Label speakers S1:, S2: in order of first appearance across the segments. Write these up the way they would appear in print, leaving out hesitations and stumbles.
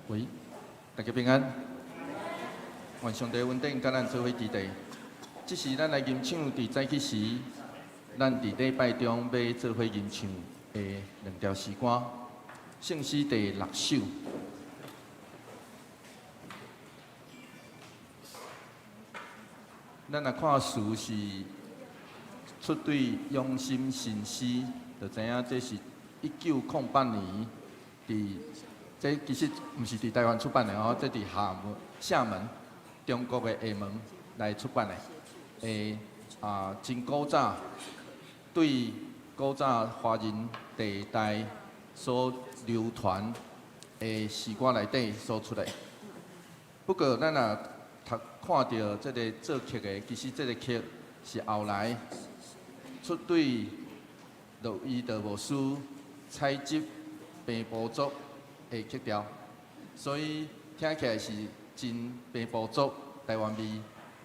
S1: 喂，大家平安。願上帝恩典佮咱做伙佇地。這是咱來吟唱佇早起時，咱佇禮拜中欲做伙吟唱的兩條詩歌，聖詩第六首。咱若看詞是出對永心新詩，就知影這是1908年佇這其實毋是佇台灣出版的哦，這佇廈門、廈門中國的廈門來出版的。欸，真古早對古早華人地帶所流傳的詩歌內底所出的。不過咱若讀看著這个作曲的，其實這个曲是後來出對洛伊德牧師採集平埔族的曲調，所以聽起來是真平埔族台灣味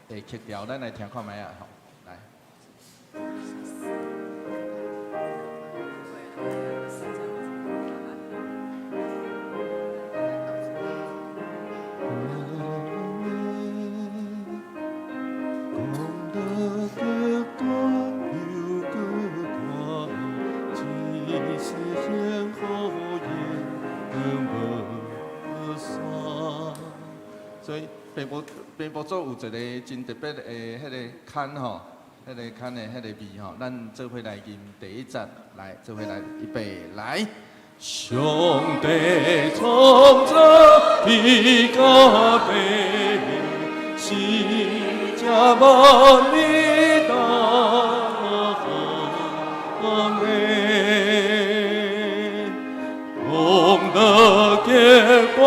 S1: 的曲調。咱來聽看覓仔吼，來。所以平埔平埔族有一个真特別的彼个坎吼，彼个坎的彼个味吼，咱做伙來吟第一節，來做伙來預備來。
S2: 上帝創造天佮地，是這萬里大的，功德結果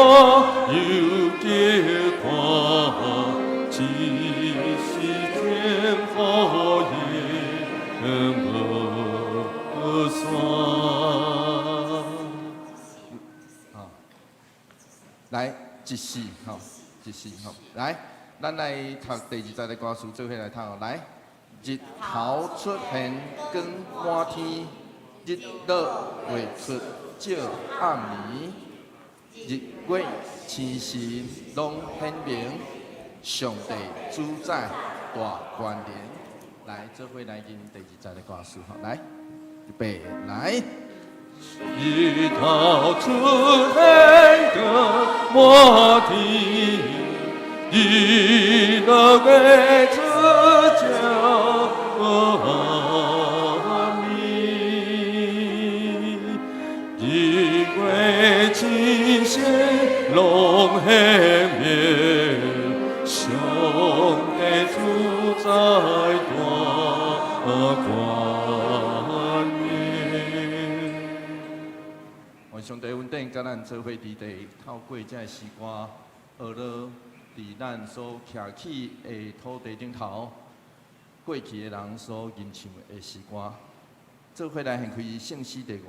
S2: 又結果，只是天好緣無散。
S1: 好，來一四吼，一四吼，來，咱來讀第二節的歌詞，做伙來讀哦。來，日頭出現光滿天，日落月出照暗暝，日月星辰攏顯明，上帝主宰大權能。來，做伙來吟第二節的歌詞吼，來，預備，來。
S2: 日頭出現光滿天，日落月出照暗暝，日月星辰攏顯明，上帝主宰大權能。
S1: 願上帝恩典佮咱做伙佇地，透過這个詩歌，學落佇咱所徛起的土地頂頭，過去的人所吟唱的詩歌，做伙來獻開聖詩第566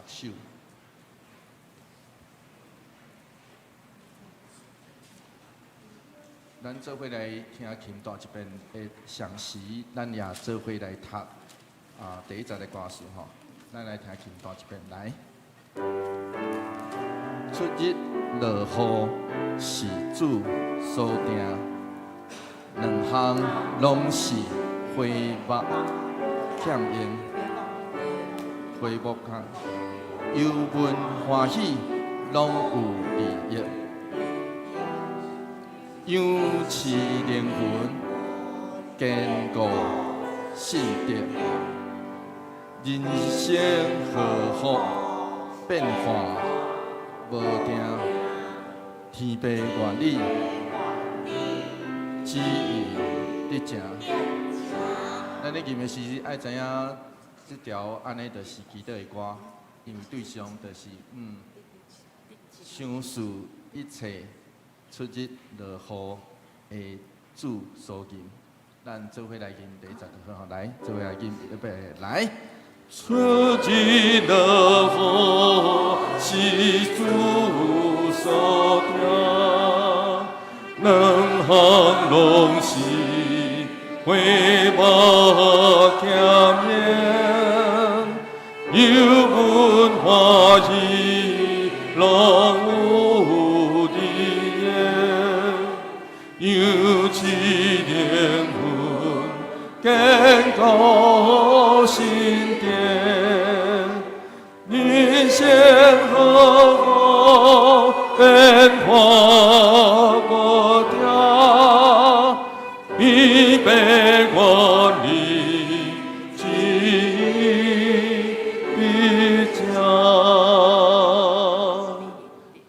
S1: 首。咱做伙來聽琴彈一遍的同時，咱也做伙來讀第一節的歌詞吼。咱來聽琴彈一遍，來。出日落雨是主所定，兩項攏是花木欠用，花木空，憂悶歡喜攏有利益，養飼靈魂，堅固信德，人生禍福變化無定，天父願意旨意得成。咱咧吟的時，愛知影這條按呢，就是祈禱的歌，因為對象就是賞賜一切出日落雨的主所吟。咱做伙來吟第一節就好，來，做伙來吟，預備，來。
S2: 出日落雨是主所定，兩項攏是花木欠用，憂悶歡喜攏有。堅固神殿，人生河河變化無定，伊欲我你旨意正。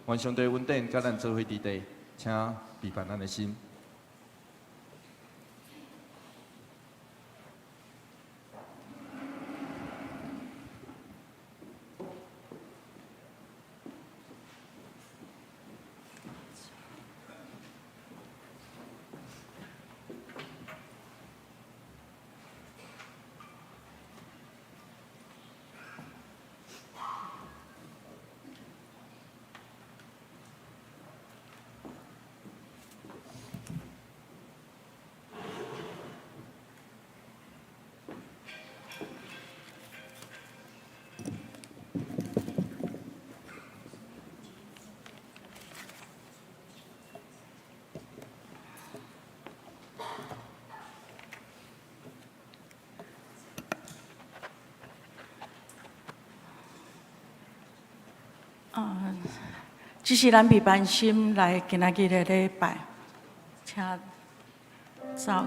S1: 願上帝恩典佮咱做伙佇地，請備辦咱的心。
S3: 啊，這是咱備辦心來今仔日的禮拜，請走。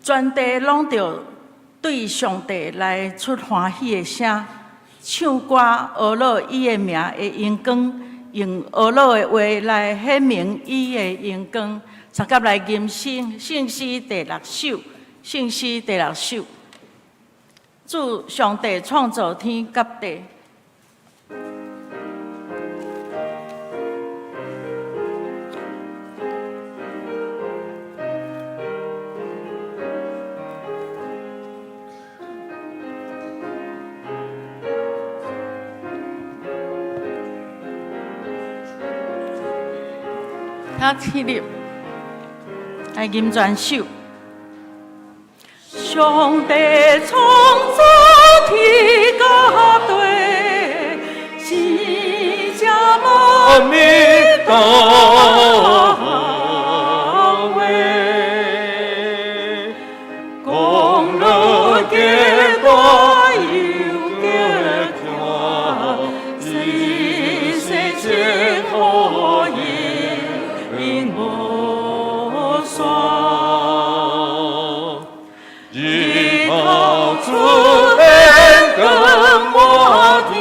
S3: 全地攏著對上帝來出歡喜的聲，唱歌呵咾伊的名的榮光，用呵咾的話來顯明伊的榮光。三甲來吟聖聖詩第六首，聖詩第六首，主上帝創造天佮地。他起立，來吟全首。上帝創造天佮地，是這麼
S2: 美大話，講了幾大又幾大，是世情何以無煞。日頭出現光滿天，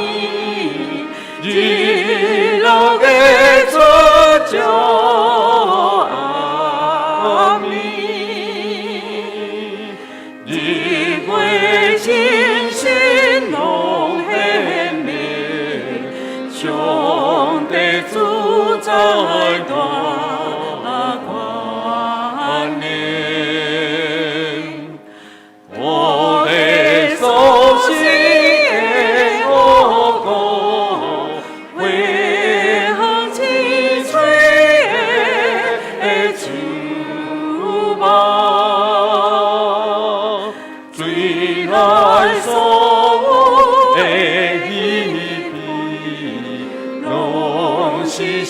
S2: 日落月出照暗暝，日月星星攏顯明，上帝主宰大權能。我的所信的五個，花香青翠的樹木，水內所有的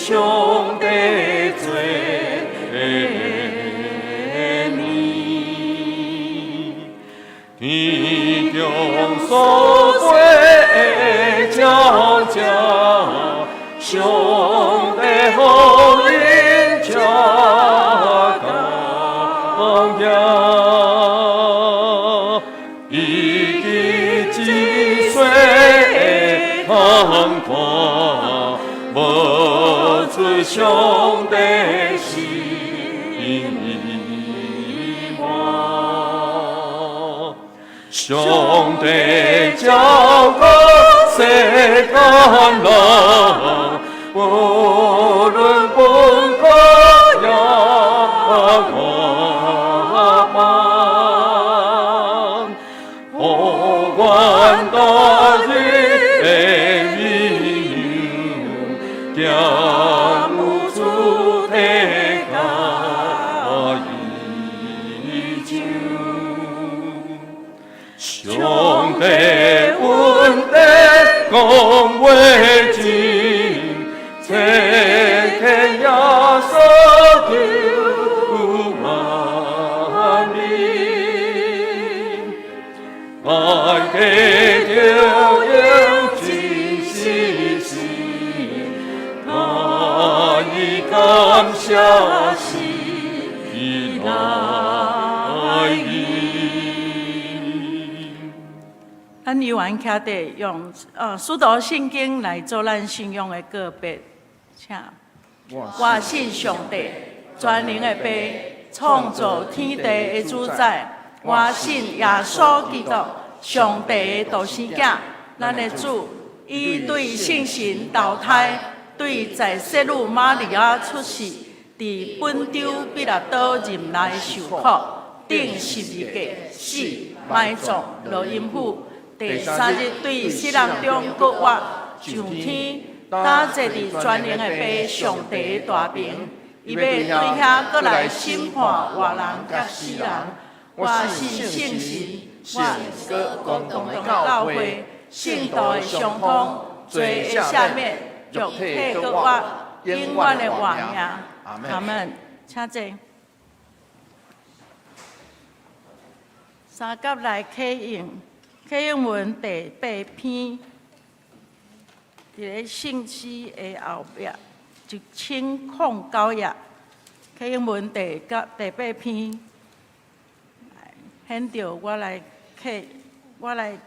S2: 上帝做名。天中所飛的鳥隻，上帝予𪜶食同行，以及一細的空看，無出上帝心意嗎？上帝照顧世間人，無論貧苦抑外邦，予阮大日的美夢，兼有主體佮伊唱。上帝恩典講袂盡，差遣耶穌救萬民，愛記著用真實心，愛感謝心來應。
S3: 咱猶原徛佇用使徒信經來做咱信仰的告別，請。我信上帝，全能的父，創造天地的主宰。我信耶穌基督，上帝的獨生囝，咱的主，伊對聖神投胎，對在聖女瑪利亞出世，佇本丟彼拉多任內受苦，釘十字架，死，埋葬，落陰府。第三日對死人中復活，上天，搭坐佇全能的父上帝的大爿，伊欲對遐閣來審判活人佮死人。我信聖神，聖閣公同的教會，聖徒的相通，罪的赦免，肉體復活，永遠的活命。阿門。請坐。三甲來啟應。啟應文第八篇，佇咧聖詩的後壁1009頁。啟應文第八篇，現著我來啟，我來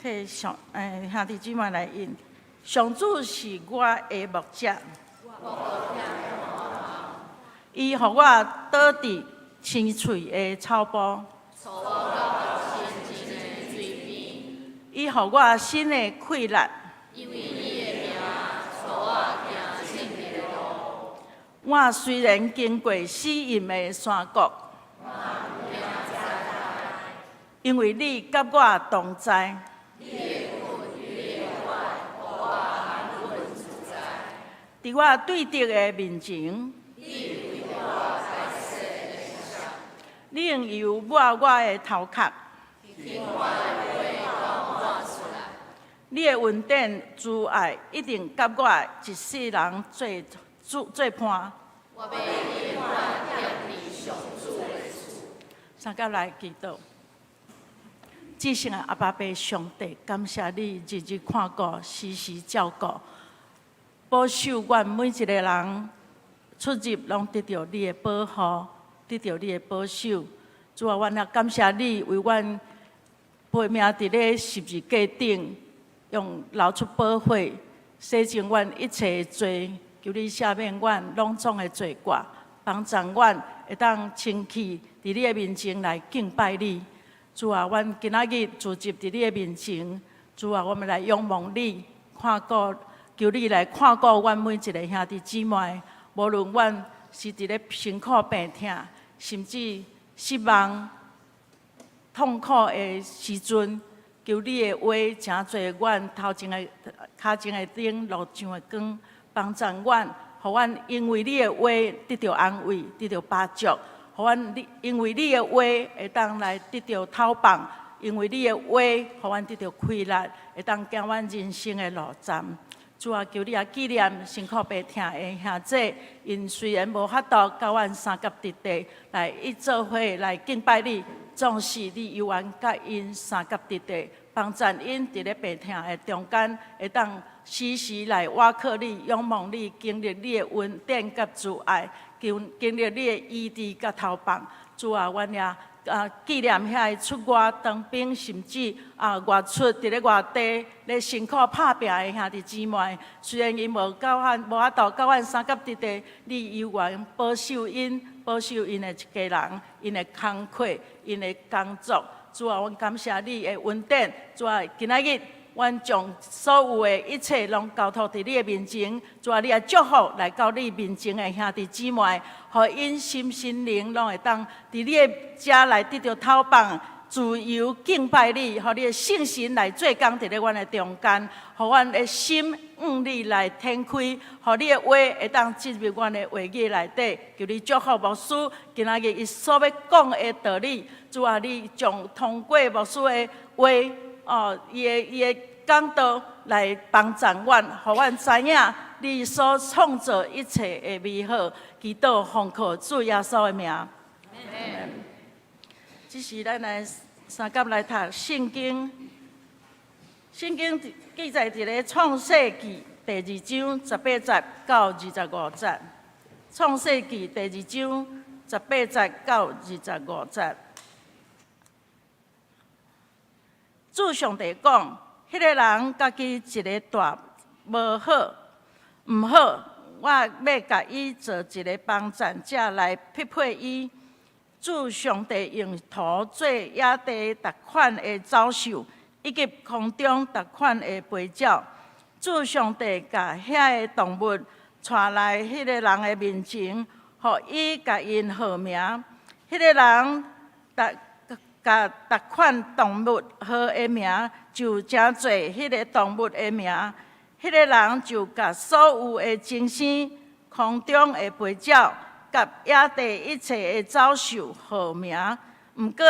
S3: 啟上，兄弟姊妹來應。上主是我的牧者，伊予我倒佇青翠的草埔。伊予我新的氣力。我雖然經過死蔭的山谷，因為你佮我同在。佇我對敵的面前，你用油抹我的頭殼。你的恩典慈愛一定佮我一世人做做伴。三甲來祈禱，至聖的阿爸父上帝，感謝你日日看顧，時時照顧，保守阮每一个人出入攏得著你的保護，得著你的保守。主啊，阮也感謝你為阮背命佇咧十字架頂，用流出寶血，洗淨阮一切的罪，求你赦免阮攏總的罪過，幫助阮會當清氣佇你的面前來敬拜你。主啊，阮今仔日聚集佇你的面前，主啊，我們來仰望你，看顧，求你來看顧阮每一个兄弟姊妹，無論阮是佇咧辛苦病痛，甚至失望、痛苦的時陣，求你的話成做阮頭前的、跤前的燈，路上的光，幫助阮，予阮因為你的話得著安慰，得著飽足，予阮因為你的話會當來得著透放，因為你的話，予阮得著氣力，會當行阮人生的路站。主啊，求你也紀念辛苦病疼的兄姊，𪜶雖然無法度佮阮相佮佇地來一做伙來敬拜你，總是你猶原佮𪜶相佮佇地，幫贊𪜶佇咧病疼的中間，會當時時來倚靠你、仰望你、經歷你的恩典佮慈愛，經經歷你的醫治佮投放。主啊，阮也啊紀念遐个出外當兵，甚至啊外出佇咧外地咧辛苦拍拚的兄弟姊妹，雖然𪜶無佮阮無法度佮阮相佮佇地，你猶原保守𪜶，保守𪜶的一家人，𪜶的工課，𪜶的工作。主啊，阮感謝你的恩典。主啊，今仔日阮將所有的一切攏交託佇你的面前。主啊，你也祝福來到你面前的兄弟姊妹，予𪜶心身靈攏會當佇你的遮來得著透放，自由敬拜你，予你的聖神來做工佇咧阮的中間，予阮的心向你來展開，予你的話會當進入阮的話語內底。求你祝福牧師，今仔日伊所欲講的道理，主啊，你將通過牧師的話，哦，伊的伊的講道來幫助阮，予阮知影你所創造一切的美好。祈禱奉靠主耶穌的名。這時咱來相佮來讀聖經。聖經記載佇咧創世記第二章十八節到25節。創世記第二章十八節到25節。主上帝講：彼個人家己一个蹛無好，毋好，我欲共伊造一个幫贊者來匹配伊。主上帝用土做野地逐款的走獸，以及空中逐款的飛鳥。主上帝共遐个動物帶來彼个人的面前，予伊共𪜶號名。彼個人逐共逐款動物號的名，就成做彼个動物的名。彼個人就共所有的精牲、空中的飛鳥、佮野地一切的走獸號名。毋過，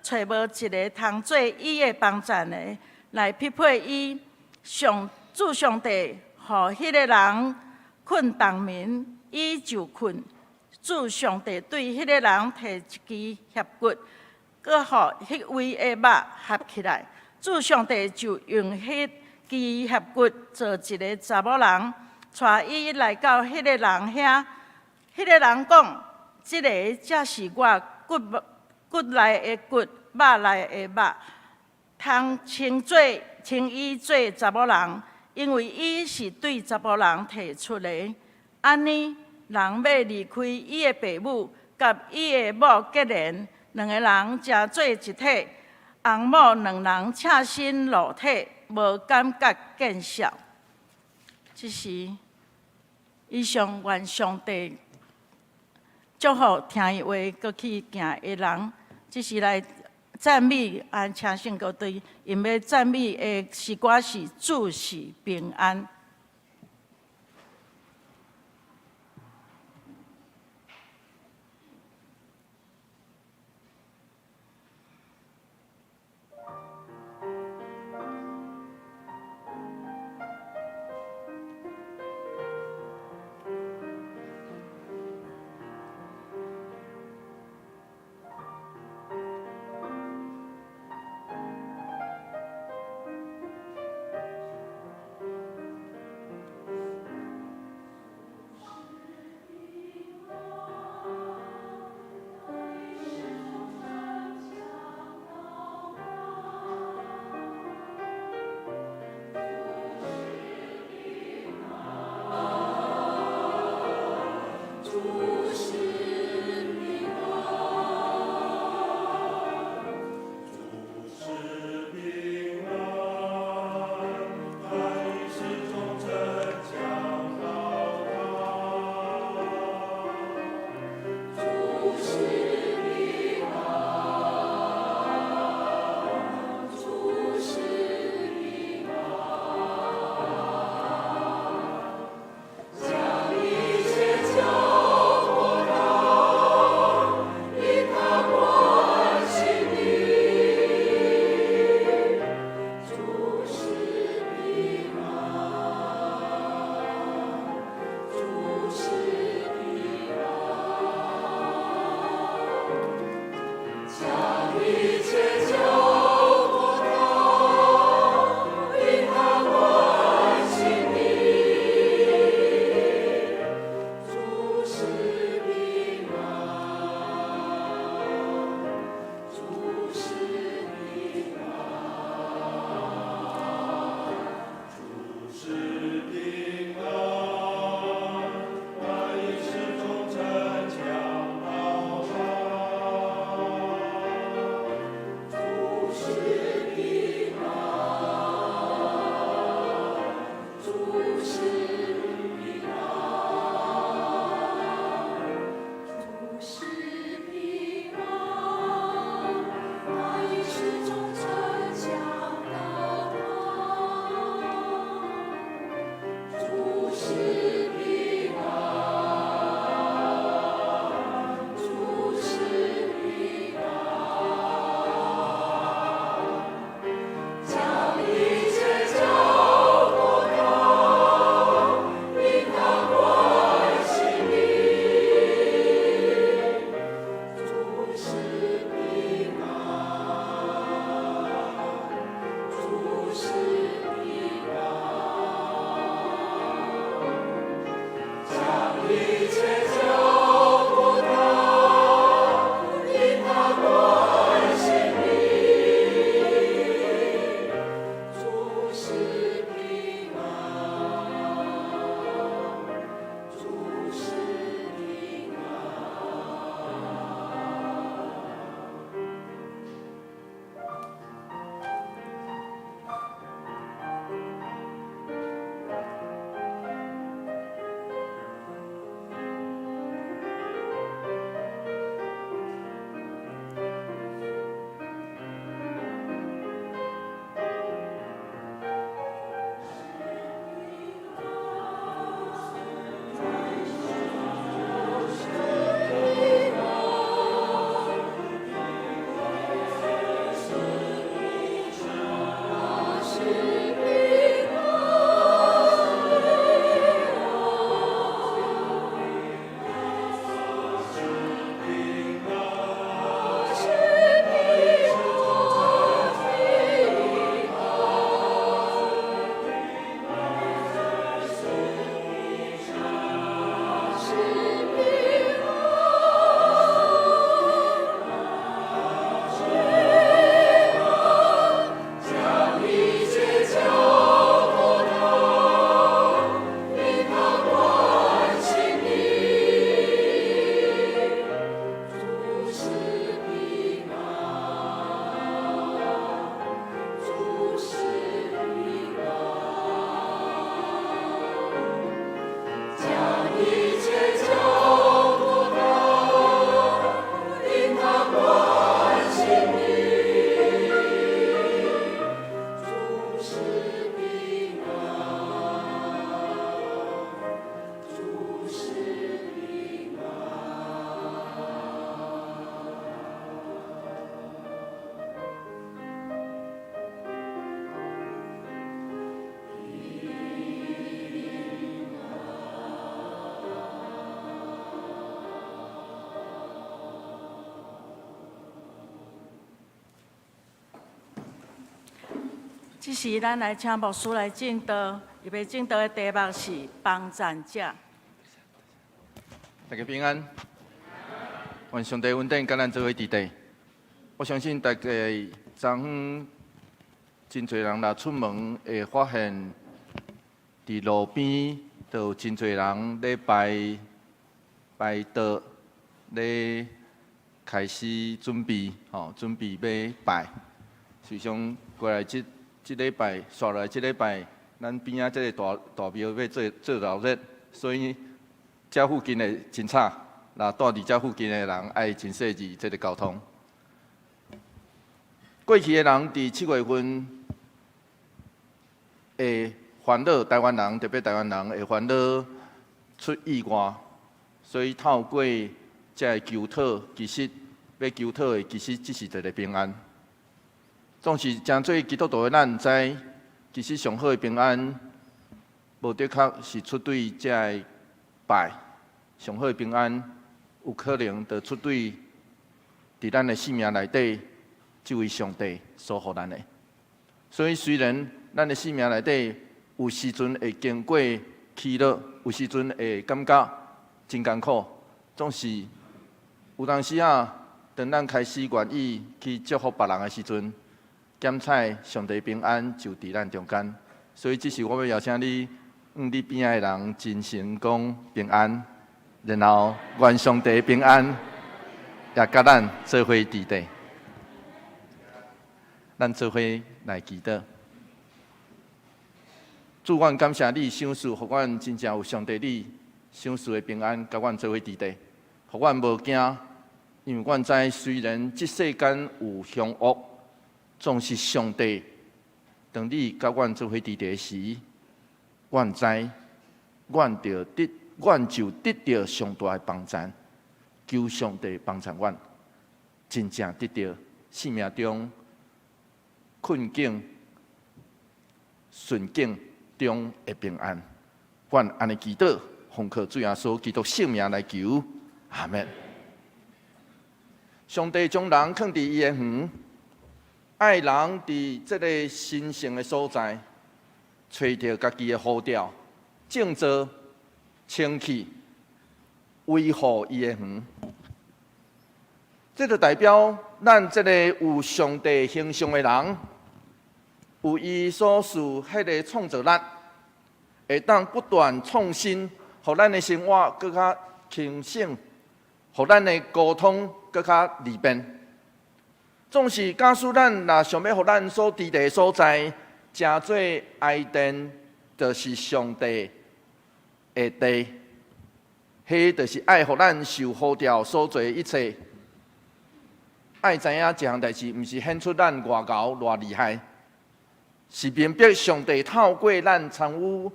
S3: 揣無一个通做伊的幫贊的來匹配伊。上主上帝予彼个人睏冬眠，伊就睏。主上帝對彼个人提一支肋骨，閣予彼位的肉合起來。主上帝就用彼支肋骨造一个查某人，帶伊來到彼个人遐。彼个人講：這个才是我骨骨內的骨，肉內的肉，通稱做稱伊做查某人，因為伊是對查埔人提出的。按呢，人欲離開伊的爸母，佮伊的某結連，兩个人成做一體。翁某兩人赤身露體，無感覺見笑。這是以上願上帝祝福聽伊話，閣去行的人，這是來讚美按請聖歌隊，𪜶欲讚美的詩歌是主是平安。
S2: 將一切交
S3: 這時，咱來請牧師來證道，伊欲證道的題目是幫贊者。
S1: 大家平安，願上帝恩典佮咱做伙佇底。我相信大家昨昏真濟人若出門會發現，佇路邊就有真濟人咧擺擺桌，咧開始準備，吼，準備欲拜。實際上過來這這禮拜，紲落來這禮拜，咱邊仔這個大大廟欲做做熱鬧，所以遮附近的真吵，若蹛佇遮附近的人愛真細緻這个交通。過去的人佇7月份會煩惱，台灣人特別台灣人會煩惱出意外，所以透過這个求討，其實欲求討的其實只是一个平安。總是成做基督徒的咱知，其實上好的平安，無的確是出對這个拜，上好的平安，有可能就出對佇咱的生命內底，這位上帝所予咱的。所以雖然咱的生命內底有時陣會經過起落，有時陣會感覺真艱苦，總是有當時啊，當咱開始願意去祝福別人的時陣，檢採上帝平安就佇咱中間。所以這時我欲邀請你，向你邊仔的人真誠講平安，然後願上帝平安也佮咱做伙佇底。咱做伙來祈禱。主，阮感謝你賞賜，予阮真正有上帝你賞賜的平安，佮阮做伙佇底，予阮無驚，因為阮知雖然這世間有兇惡，總是上帝當你佮阮做伙佇底時，阮知，阮就得著上大的幫贊，求上帝幫助阮，真正得著生命中困境、順境中的平安。阮按呢祈禱，奉靠主耶穌基督聖名來求，阿門。上帝將人囥佇伊的園，愛人佇這个神聖的所在，揣著家己的呼召，種造、清氣、維護伊的園。這就代表咱這个有上帝形象的人，有伊所賜彼个創造力，會當不斷創新，予咱的生活閣較輕省，予咱的溝通閣較利便。總是假使咱若想欲予咱所佇的所在，成做伊甸，就是上帝的地，彼就是愛予咱受呼召所做的一切。愛知影一項代誌，毋是顯出咱偌𠢕偌厲害，是明白上帝透過咱參與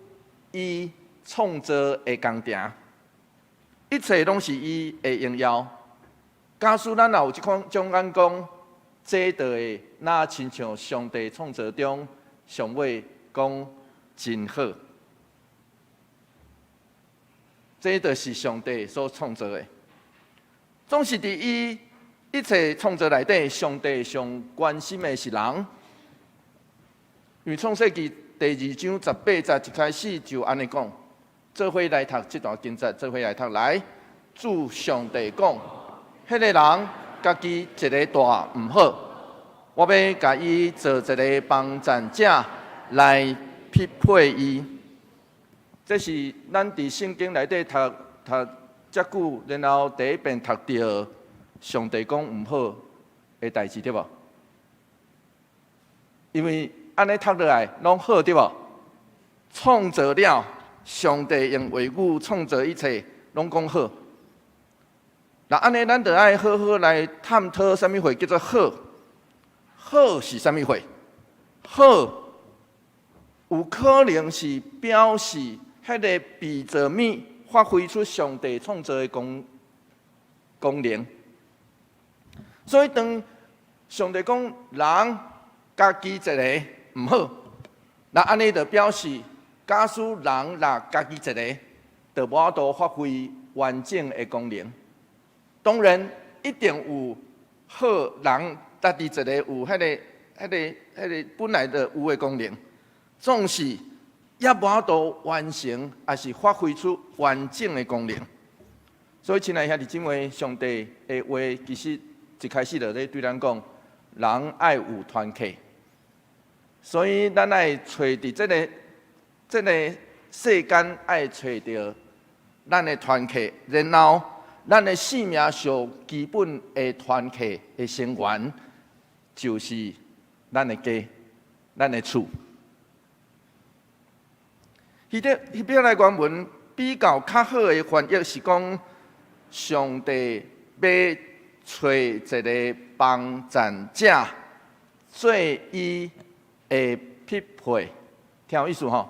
S1: 伊創造的工程，一切攏是伊的榮耀。假使咱若有這款種眼光，這就會若親像上帝創造中上尾講真好，這就是上帝所創造的。總是佇伊一切創造內底，上帝上關心的是人。因為創世記第二章18節一開始就按呢講，做伙來讀這段經節，做伙來讀來。主上帝講，彼个人家己一个蹛毋好，我欲共伊做一个幫贊者來匹配伊。這是咱佇聖經內底讀讀遮久，然後第一遍讀著上帝講毋好的代誌，對無？因為按呢讀落來攏好，對無？創造了，上帝用話語創造一切，攏講好。那按呢，咱就愛好好來探討啥物貨叫做好。好是啥物貨？好有可能是表示彼个被造物發揮出上帝創造的功能。所以當上帝講人家己一个毋好，那按呢就表示，假使人若家己一个，就無法度發揮完整的功能。當然，一定有好人家己一个有彼个彼个、彼个本來就有的功能，總是猶無法度完成，抑是發揮出完整的功能。所以，親愛兄弟姊妹，上帝的話其實一開始就咧對咱講，人愛有團契。所以，咱愛揣佇這個世間，愛揣著咱的團契，然後咱的生命上基本的團契的成員，就是咱的家、咱的厝。希伯來原文比較較好的翻譯是講，上帝欲揣一个幫贊者做伊的匹配，聽有意思吼？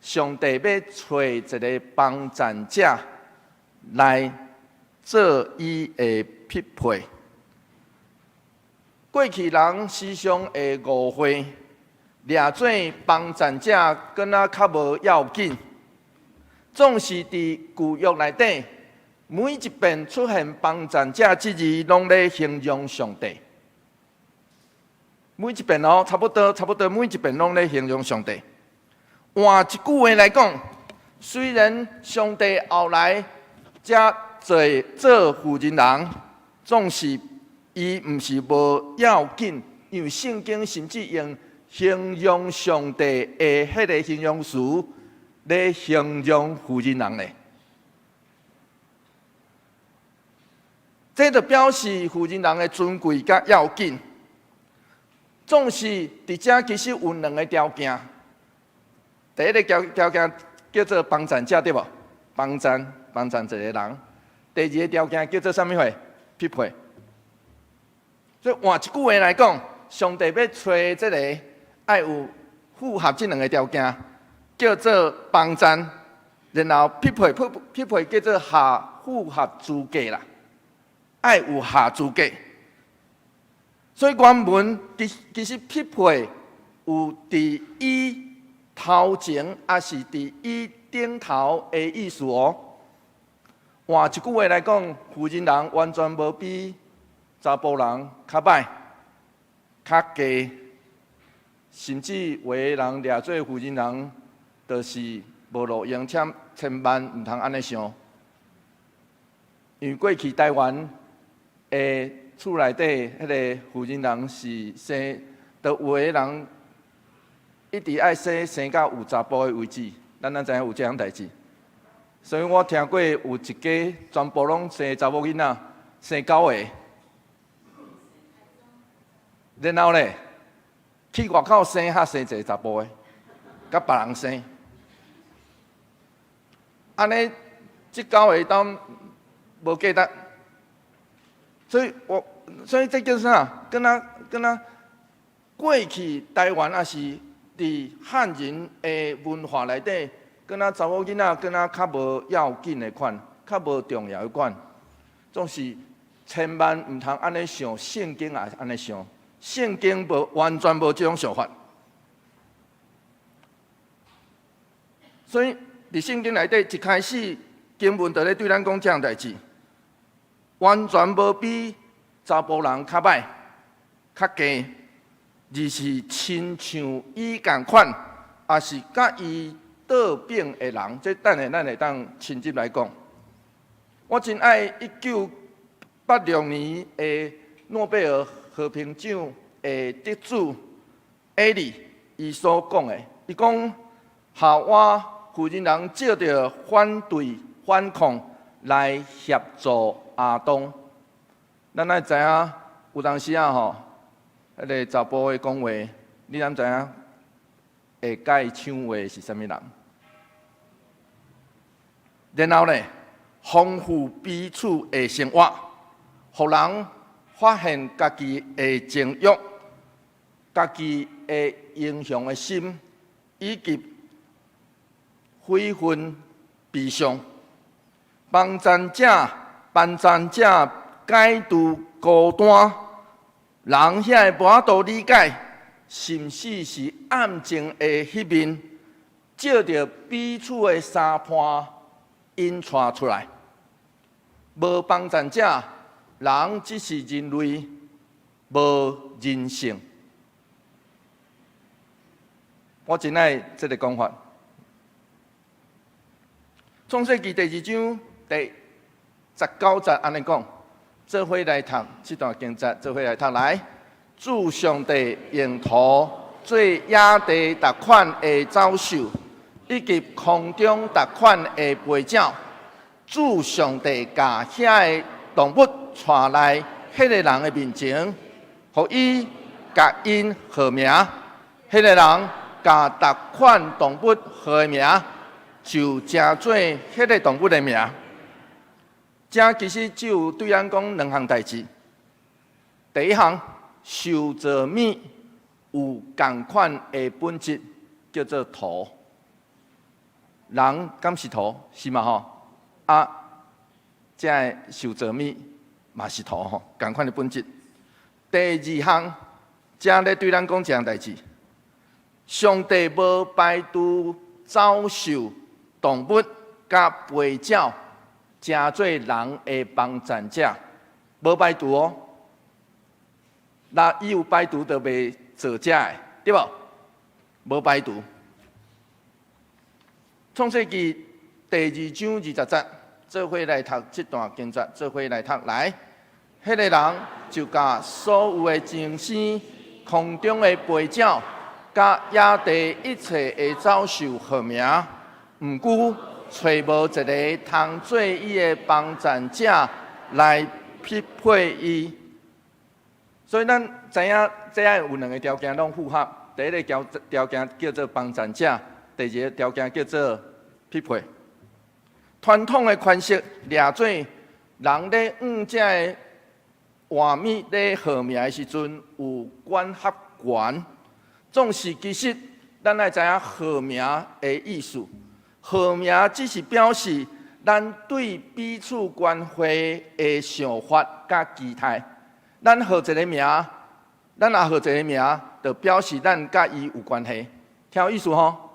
S1: 上帝欲揣一个幫贊者來做伊的匹配。過去人時常會誤會，掠做幫贊者，敢若較無要緊。總是佇舊約內底，每一遍出現幫贊者這字，攏咧形容上帝。每一遍哦，差不多每一遍攏咧形容上帝。換一句話來講，雖然上帝後來才做做婦人人，總是伊毋是無要緊，因為聖經甚至用形容上帝的彼个形容詞咧形容婦人人咧。這就表示婦人人的尊貴佮要緊。總是佇遮其實有兩个條件。第一个條件叫做幫贊者，對無？幫贊一个人。第二个條件叫做啥物貨？匹配。所以換一句話來講，上帝欲揣這个愛有符合這兩个條件，叫做幫贊，然後匹配叫做合符合資格啦，愛有合資格。所以原文其實匹配有佇伊頭前，抑是佇伊頂頭的意思哦。換一句話來講，婦人人完全無比查埔人較歹、較低，甚至有的人掠做婦人人，就是無路用，千千萬毋通按呢想。因為過去台灣的厝內底，彼个婦人人是生，就有的人一直愛生到有查埔的為止，咱敢知影有這項代誌？所以我聽過有一家全部攏生查某囡仔，生九个，然後咧去外口生，較生一个查埔的，佮別人生。按呢，這九个當無價值，所以這叫啥？敢若過去台灣抑是佇漢人的文化內底，敢若查某囡仔，敢若較無要緊的款，較無重要的款，總是千萬毋通按呢想，聖經也按呢想，聖經無完全無這種想法。所以佇聖經內底一開始經文就咧對咱講這項代誌，完全無比查埔人較歹、較低，而是親像伊仝款，抑是佮伊倒反的人。這等下咱會當深入來講。我真愛1986年的諾貝爾和平獎的得主艾利，伊所講的，伊講夏娃婦人人藉著反對反抗來協助亞當。咱愛知影，有當時啊吼，彼个查埔的講話，你敢知影會共伊搶話是啥物人？然後咧，豐富彼此的生活，予人發現家己的情欲、家己的英雄的心，以及悔恨悲傷。幫贊者解除孤單，人遐會無法度理解，甚至是暗情的彼面，藉著彼此的相伴引帶出來。無幫贊者，人只是人類，無人性。我真愛這个講法。創世記第二章第19節按呢講，做伙來讀這段經節，做伙來讀來。主上帝用土做野地逐款的走獸，以及空中逐款的飛鳥。主上帝共遐个動物帶來彼个人的面前，予伊共𪜶號名。彼个人共逐款動物號的名，就成做彼个動物的名。這其實只有對咱講兩項代誌。第一項，受造物有仝款的本質，叫做土。人敢是土？是嘛吼？啊，這个受造物嘛是土吼，仝款的本質。第二項，這咧對咱講一項代誌。上帝無排除走獸、動物佮飛鳥，成做人的幫贊者，無排除哦。若伊有排除，就袂做這个，對無？無排除。創世記第二章20節，做伙來讀這段經節，做伙來讀來。彼个人就共所有的精生、空中的飛鳥、佮野地一切的走獸號名，毋過揣無一个通做伊的幫贊者來匹配伊。所以咱知影，這愛有兩个條件攏符合。第一个條件叫做幫贊者，第二个條件叫做匹配。傳統的詮釋掠做人咧按這个活物咧號名的時陣有管轄權，總是其實咱愛知影號名的意思。號名只是表示咱對彼此關係的想法佮期待。咱號一个名，咱若號一个名，就表示咱佮伊有關係。聽有意思吼？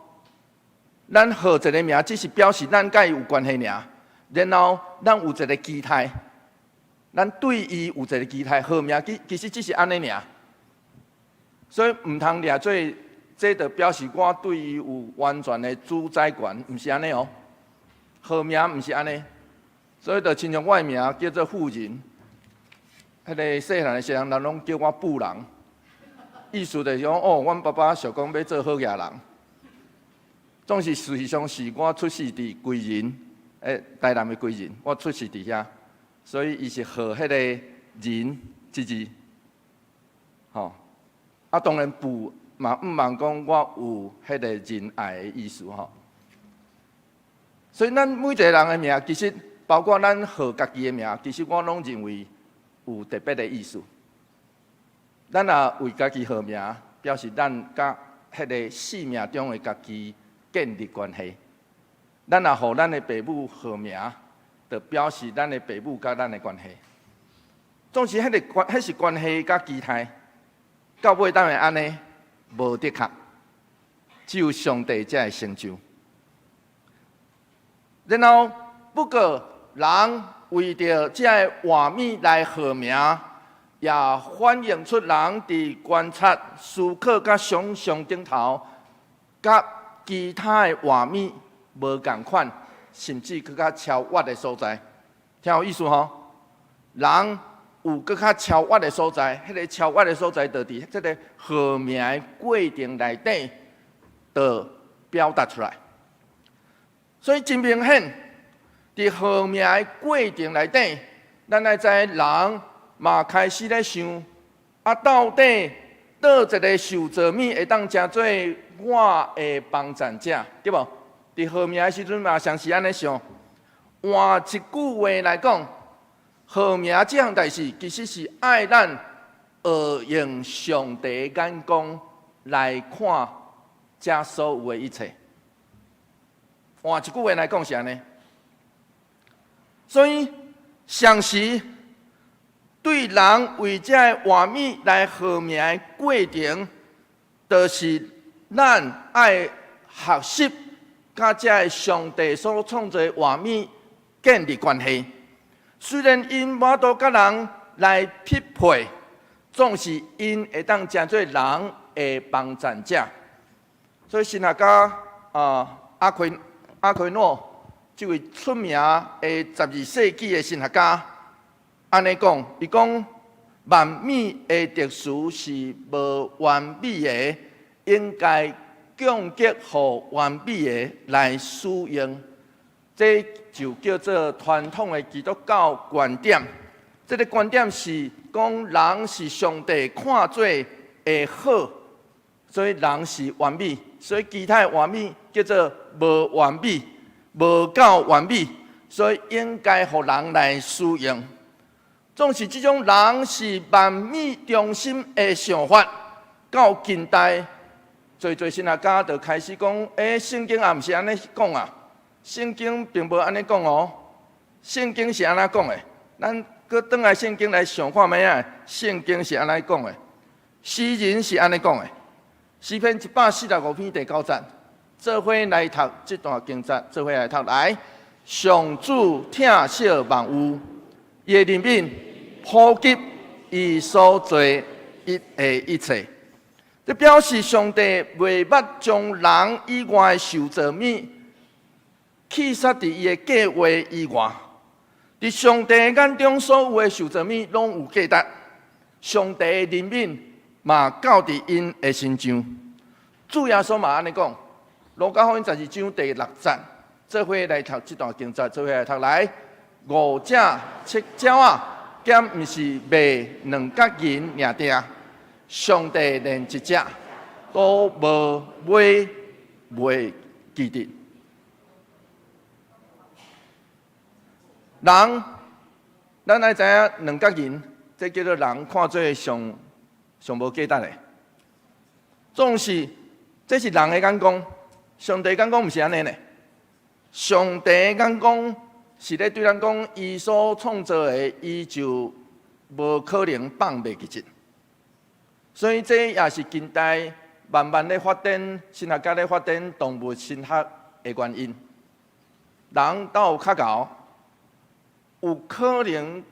S1: 咱號一个名，只是表示咱佮伊有關係爾。然後咱有一个期待，咱對伊有一个期待，號名其實只是按呢爾。所以毋通掠做，這就表示我對伊有完全的主宰權，毋是按呢哦。號名毋是按呢，所以就親像我的名叫做富人，彼个細漢的時陣，人攏叫我富人，意思就是講，哦，阮爸爸想講欲做好額人。總是事實上是我出世佇歸仁，台南的歸仁，我出世佇遐，所以伊是號彼个仁這字，吼。啊，當然富嘛毋茫講我有彼个仁愛的意思吼。所以咱每一个人的名，其實包括咱號家己的名，其實我攏認為有特別的意思。咱若為家己號名，表示咱佮彼个生命中的家己建立關係。咱若予咱的爸母號名，就表示咱的爸母佮咱的關係。總是彼个關，彼是關係佮期待。到尾當會按呢？無的確，只有上帝才會成就。然後，不過人為著這个活物來號名，也反映出人佇觀察、思考佮想像頂頭，佮其他的活物無仝款，甚至閣較超越的所在。聽有意思吼？人有閣較超越的所在，彼个超越的所在，就佇這个號名的過程內底，就表達出來。所以真明顯，佇號名的過程內底，咱愛知人嘛開始咧想，啊，到底佗一个受造物會當成做我的幫贊者，對無？佇號名的時陣嘛，常是按呢想。換一句話來講，號名這項代誌，其實是愛咱學用上帝眼光來看這所有的一切。換一句話來講是按呢。所以，常時對人為這个活物來號名的過程，就是咱愛學習佮這个上帝所創造的活物建立關係。雖然𪜶無法度佮人來匹配，總是𪜶會當成做人的幫贊者。所以神學家啊阿奎諾這位出名的12世紀的神學家，按呢講，伊講萬物的特殊是無完美的，應該供給予完美的來使用。這就叫做傳統的基督教觀點。這個觀點是講人是上帝看做的好，所以人是完美，所以其他的完美叫做無完美，無夠完美，所以應該予人來使用。總是這種人是萬物中心的想法，到近代，濟濟神學家就開始講：欸，聖經也毋是按呢講啊，聖經並無按呢講哦。聖經是按怎講的？咱閣轉來聖經來想看覓仔？聖經是按怎講的？詩人是按呢講的。詩篇145篇第九節，做伙來讀這段經節，做伙來讀來。上主疼惜萬有，伊的憐憫普及伊所造的一切。這表示上帝袂捌將人以外的受造物棄殺佇伊的計劃以外。佇上帝眼中，所有的受造物攏有價值。上帝的憐憫嘛，到佇𪜶的身上。主耶穌嘛按呢講，路加福音12章第六節，做伙來讀這段經節，做伙來讀來。五隻七鳥仔，敢毋是賣兩角銀爾定？上帝連一隻都無買袂記得。人，咱愛知影兩角銀，這叫做人看做上上無價值的。總是，這是人的眼光，上帝眼光毋是按呢呢。上帝眼光是咧對咱講，伊所創造的，伊就無可能放袂記得。所以這也是近代慢慢咧發展，神學家咧發展動物神學的原因。人鬥較𠢕，有可能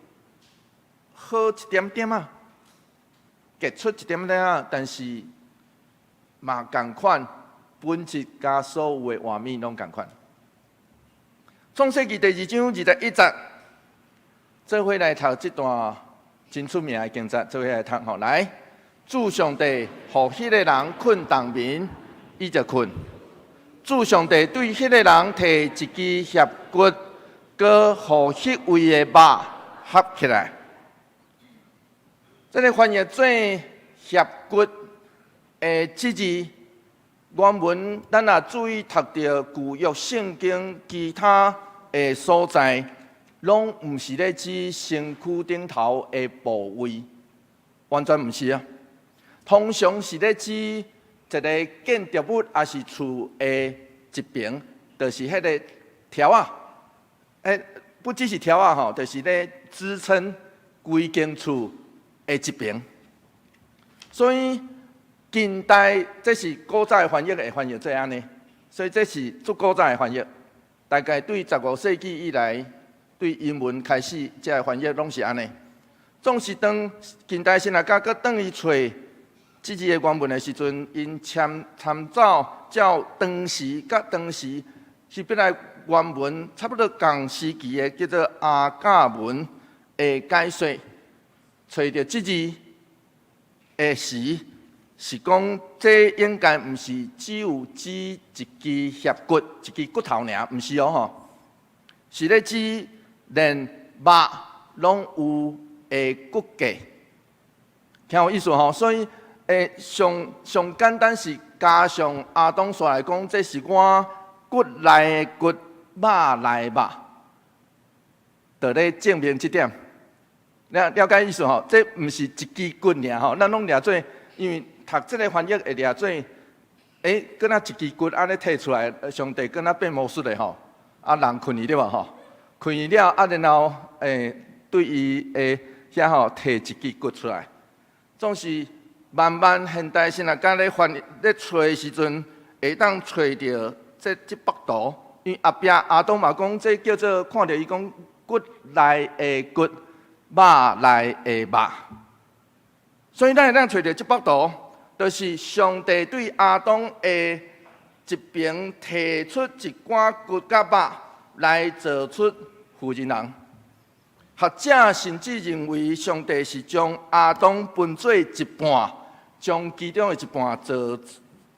S1: 好一點點仔，傑出一點點仔，但是嘛仝款本質佮所有的活物攏仝款。創世記第二章21節，做伙來讀這段真出名的經節，做伙來讀吼來。主上帝予彼个人睏重眠，伊就睏。主上帝對彼个人提一支脅骨，閣予彼位的肉合起來。這个翻譯做脅骨的這字，原文咱若注意讀著舊約聖經其他的所在，攏毋是咧指身軀頂頭的部位，完全毋是啊。通常是咧指一個建築物抑是厝的一邊，就是彼个柱仔。欸，不只是柱仔吼，就是咧支撐規間厝的一邊。所以近代這是古早的翻譯會翻譯做按呢，所以這是足古早的翻譯。大概對15世紀以來，對英文開始，這个翻譯攏是按呢。總是當近代神學家閣轉去揣這字的原文的時陣，𪜶參參照照當時佮當時希伯來原文差不多仝時期的叫做亞甲文的解說，揣著這字的時，是講這應該毋是只有指一支脅骨、一支骨頭爾，毋是哦吼，是咧指連肉攏有的骨架，聽有意思吼？所以，欸，上上簡單是加上亞當煞來講，這是我骨內的骨，肉內的肉，就咧證明這點。了了解意思吼？這毋是一支骨爾吼，咱攏掠做，因為讀這个翻譯會掠做，欸，敢若一支骨按呢提出來，上帝敢若變魔術的吼，啊人睏去對無吼？睏去了啊，然後欸，對伊的遐吼提一支骨出來，總是慢慢現代神學家咧翻譯咧揣的時陣，會當揣著這這幅圖，因為後壁亞當嘛講，這叫做看著伊講骨內的骨，肉內的肉。所以咱會當揣著這幅圖，就是上帝對亞當的一爿提出一寡骨佮肉來造出婦人人。學者甚至認為，上帝是將亞當分做一半，將其中的一半做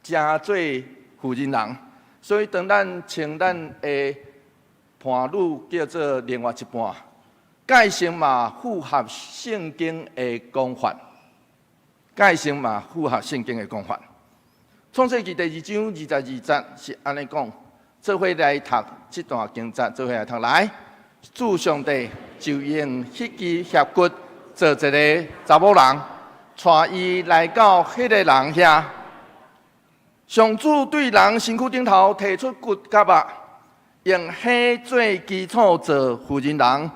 S1: 成做婦人人。所以當咱稱咱的伴侶叫做另外一半，界性嘛符合聖經的講法，界性嘛符合聖經的講法。創世記第二章22節是按呢講，做伙來讀這段經節，做伙來讀來。主上帝就用彼支肋骨造一个查某人，帶伊來到彼个人遐。上主對人身軀頂頭提出骨佮肉，用彼做基礎造婦人人，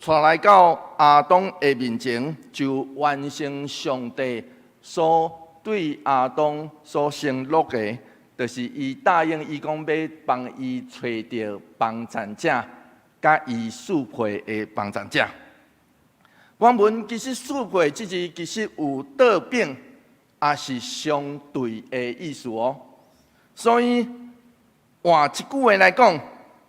S1: 帶來到亞當的面前，就完成上帝所對亞當所承諾的，就是伊答應伊講欲幫伊揣著幫贊者，佮伊相配的幫贊者。原文其實相配這字其實有倒反，也是相對的意思哦。所以換一句話來講，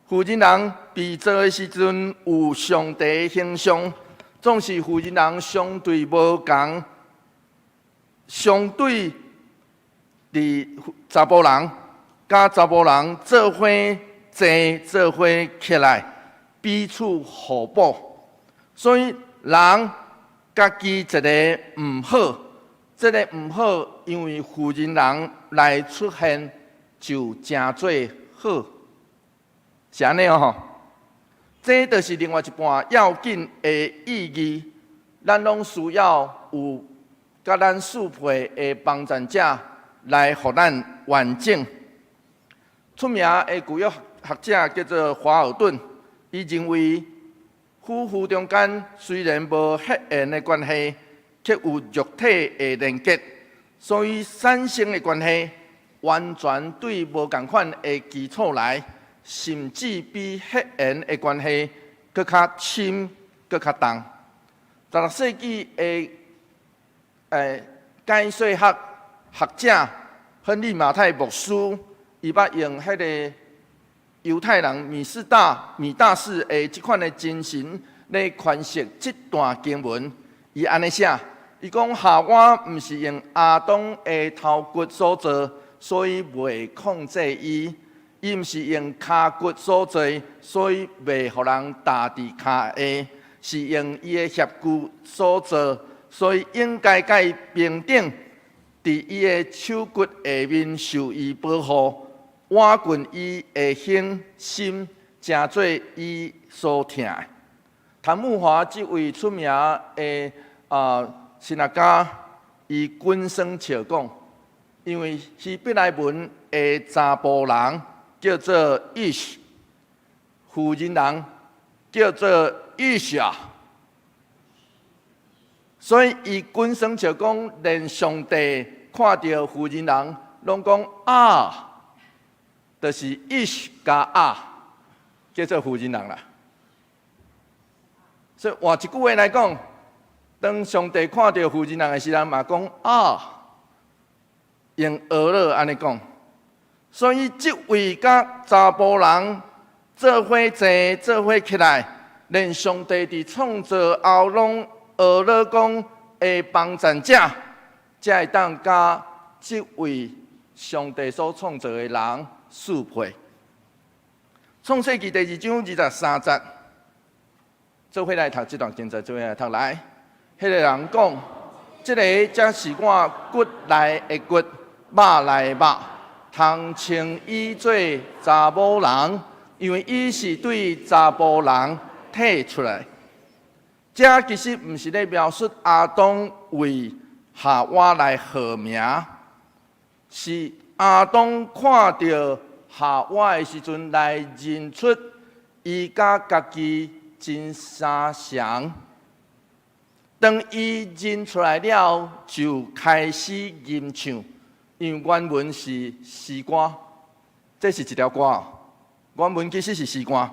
S1: 婦人人被造的時陣有上帝的形象，總是婦人人相對無仝，相對佇查埔人，佮查埔人做伙坐做伙起來，彼此互補。所以人家己一个毋好，這个毋好，因為婦人人來出現就成做好，是按呢哦。這就是另外一半要緊的意義。咱攏需要有佮咱相配的幫贊者來予咱完整。出名的舊約學者叫做華爾頓，伊認為夫婦中間雖然無血緣的關係，卻有肉體的連結，所以產生的關係完全對無仝款的基礎來，甚至比血緣的關係閣較深、閣較重。16世紀的解說學學者亨利馬太牧師，伊捌用彼个猶太人米斯大米大士的這款的精神來詮釋這段經文。伊按呢寫，伊講夏娃毋是用亞當的頭骨所造，所以袂控制伊；伊毋是用跤骨所造，所以袂予人踏佇跤下。是用伊的肋骨所造，所以應該共伊平等，佇伊的手骨下面受伊保護，挽救伊的胸心，成做伊所疼的。譚慕華這位出名的神學家，伊滾耍笑講，因為希伯來文的查埔人叫做 ish，婦人人叫做 isha，所以伊滾耍笑講，連上帝看著婦人人，攏講啊，就是 ish 佮啊，叫做婦人人啦。所以換一句話來講，當上帝看著婦人人的時陣，嘛講啊，用俄勒按呢講。所以這位佮查埔人做伙坐，做伙起來，連上帝佇創造後攏學了講的幫贊者，才會當佮這位上帝所創造的人相配。創世記第二章23節，做伙來讀這段經節，做伙來讀來。彼个人講：這个才是我骨內的骨，肉內的肉，通稱伊做查某人，因為伊是對查埔人提出來。這其實毋是咧描述亞當為夏娃來號名，是亞當看著夏娃的時陣來認出伊佮家己真相像。當伊認出來了，就開始吟唱，因為原文是詩歌，這是一條歌。原文其實是詩歌。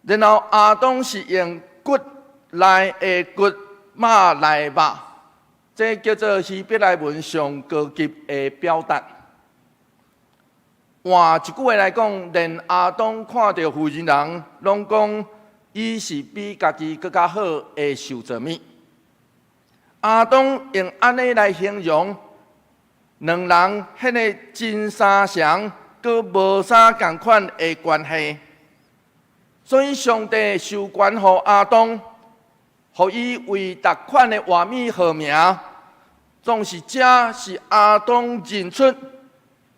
S1: 然後亞當是用骨內的骨，肉內的肉，這叫做希伯來文上高級的表達。換一句話來講，連亞當看著婦人人，攏講伊是比家己閣較好的受造物。亞當用按呢來形容兩人彼个真相像，閣無啥仝款的關係。所以上帝授權予亞當，予伊為逐款的活物號名，總是這是亞當認出，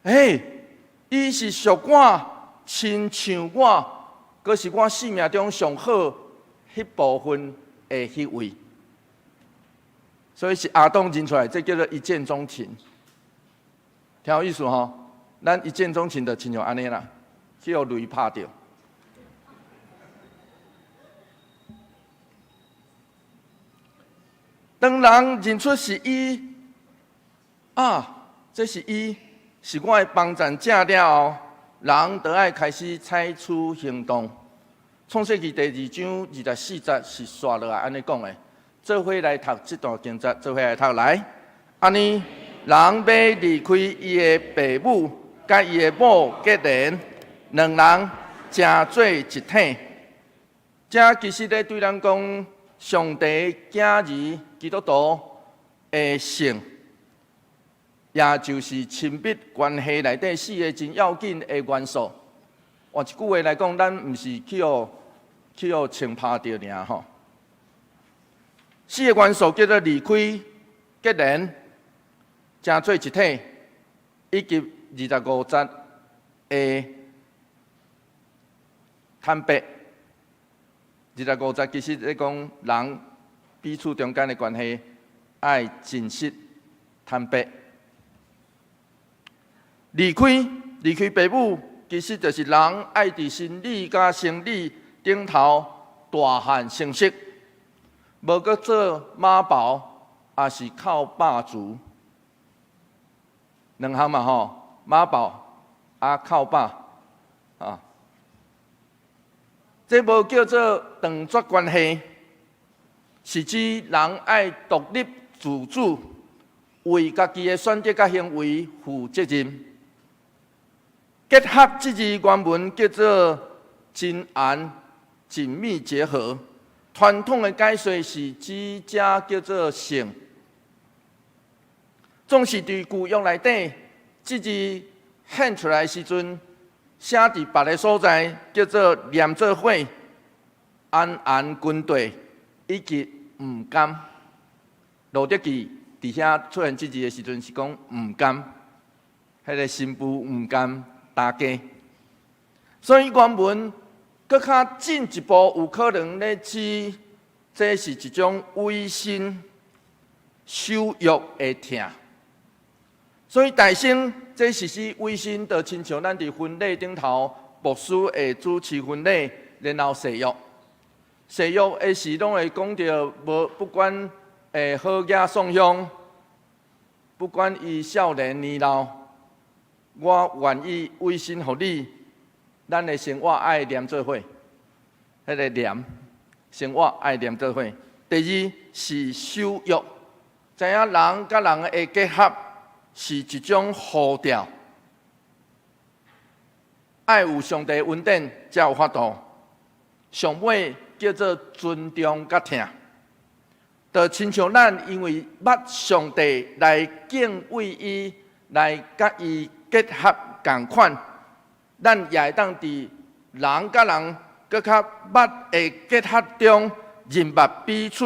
S1: 嘿，伊是屬我，親像我，閣是我生命中上好彼部分的彼位。所以是亞當認出來，這叫做一見鍾情，聽有意思吼？咱一見鍾情就親像按呢啦，去予雷拍著。當人認出是伊，啊，這是伊，是我的幫贊者了後，人就愛開始採取行動。創世記第二章二十四節是紲落來按呢講的，做伙來讀這段經節，做伙來讀來。按呢，人欲離開伊的爸母，佮伊的某結連，兩人成做一體。這其實咧對咱講，上帝囝兒基督徒的性，也就是親密關係內底四个真要緊的元素。換一句話來講，咱毋是去予槍拍著爾吼。四个元素叫做離開、結連、成做一體，以及二十五節的坦白。二十五節其實咧講人彼此中間的關係愛真實、坦白。離開離開爸母，其實就是人愛佇心理佮生理頂頭大漢成熟，無閣做媽寶，抑是靠霸族。兩項嘛吼，媽寶啊靠霸啊，這無叫做斷絕關係，是指人愛獨立自主，為家己的選擇佮行為負責任。結合這字原文叫做真緣緊密結合。傳統的解說是指這叫做性。總是佇舊約內底，這字顯出來時陣，寫佇別个所在叫做連做伙、安安軍隊以及毋甘。路得記佇遐出現這字的時陣是講毋甘，彼个新婦毋甘擔家，所以原文閣較進一步有可能咧指這是一種委身守約的疼。所以大生這實施委身，就親像咱佇婚禮頂頭，牧師會主持婚禮，然後誓約。誓約的時攏會講著，無不管會好額送鄉，不管伊少年年老，我願意委身予你，咱的生活愛連做伙，彼个連生活愛連做伙。第二是守約，知影人佮人的結合是一種呼召，愛有上帝恩典才有法度。上尾叫做尊重佮疼，就親像咱因為捌上帝來敬畏伊，來佮伊結合仝款，咱也會當佇人佮人閣較密的結合中認捌彼此，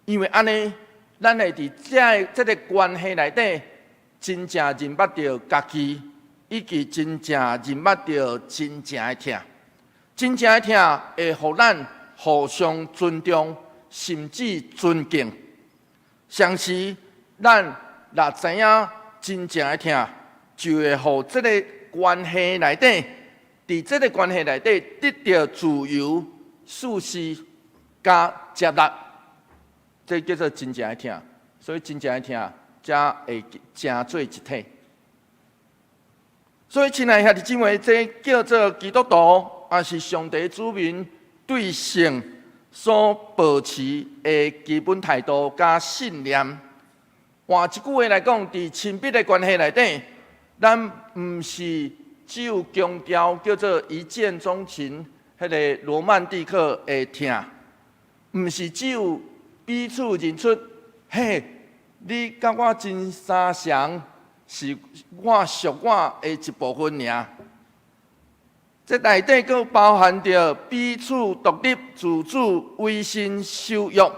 S1: 因為按呢，咱會佇這個關係內底真正認捌著家己，以及真正認捌著真正的疼。真正的疼會予咱互相尊重，甚至尊敬。同時，咱若知影真正的疼，就會予這个關係內底，佇這个關係內底得著自由、舒適佮接納，這叫做真正的疼。所以真正的疼才會成做一體。所以，親愛兄弟姊妹，這叫做基督徒，抑是上帝子民對性所抱持的基本態度佮信念。換一句話來講，佇親密的關係內底，咱毋是只有強調叫做一見鍾情，彼个羅曼蒂克的疼，毋是只有彼此認出，嘿，你佮我真相像，是我屬我的一部分爾。這內底閣包含著彼此獨立、自主、委身守約、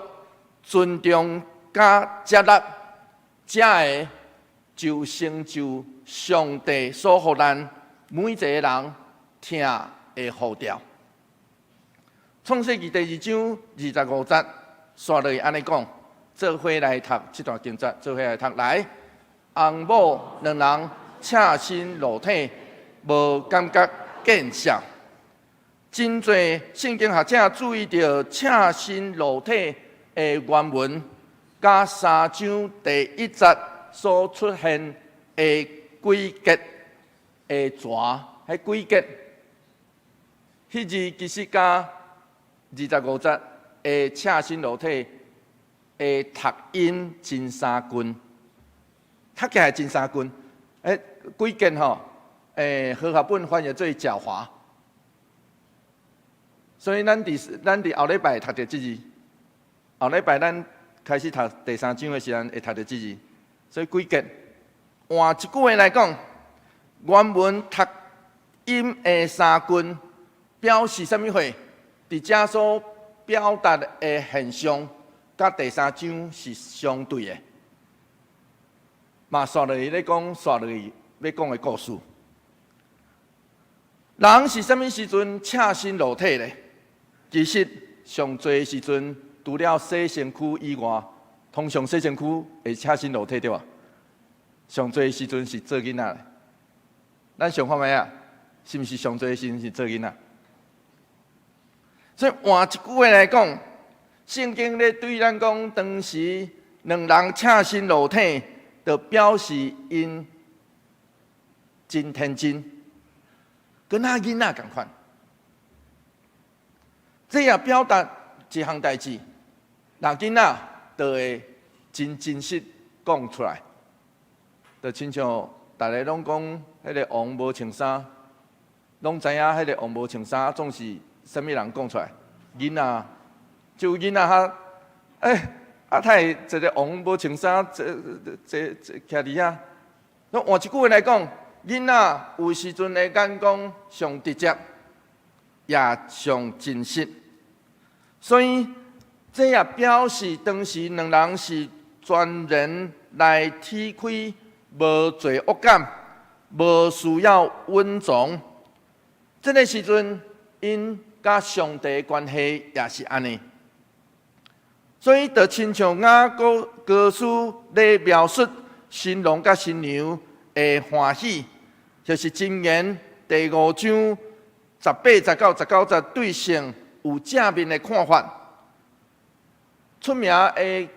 S1: 尊重佮接納，才會就成就上帝所予咱每一个人疼的呼召。創世記第二章二十五節，煞落去按呢講，做伙來讀這段經節，做伙來讀來。翁某兩人赤身露體，無感覺見笑。真濟聖經學者注意著赤身露體的原文，佮三章第一節所出現的詭結的蛇，彼詭結，彼字其實佮二十五節的赤身露體的讀音真相近，讀起來真相近。詭結吼，和合本翻譯做狡猾。所以咱佇後禮拜讀著這字，後禮拜咱開始讀第三章的時陣會讀著這字。所以詭結，換一句話來講，原文讀音的相近，表示啥物貨？佇遮所表達的現象，佮第三章是相對的。嘛，煞落去咧講，煞落去欲講的故事。人是啥物時陣赤身露體咧？其實上濟時陣，除了洗身軀以外，通常洗身軀會赤身露體對無？上濟時陣是做囡仔。咱想看覓啊？是毋是上濟時陣是做囡仔？所以換一句話來講，聖經咧對咱講，當時兩人赤身露體，就表示𪜶真天真，敢若囡仔仝款。這也表達一項代誌，若囡仔就會真真實講出來，就親像逐家攏講彼个王無穿衫，攏知影彼个王無穿衫，總是啥物人講出來？囡仔，就囡仔較，啊，他會一个王無穿衫，這這這徛佇遐。那換一句話來講，囡仔有時陣的眼光上直接，也上真實。所以這也表示當時兩人是全然來體開，無罪惡感，無需要隱藏。這个時陣，𪜶佮上帝的關係也是按呢。所以，就親像雅歌歌書咧描述新郎佮新娘的歡喜，就是箴言第五章十八節到十九節對性有正面的看法。出名的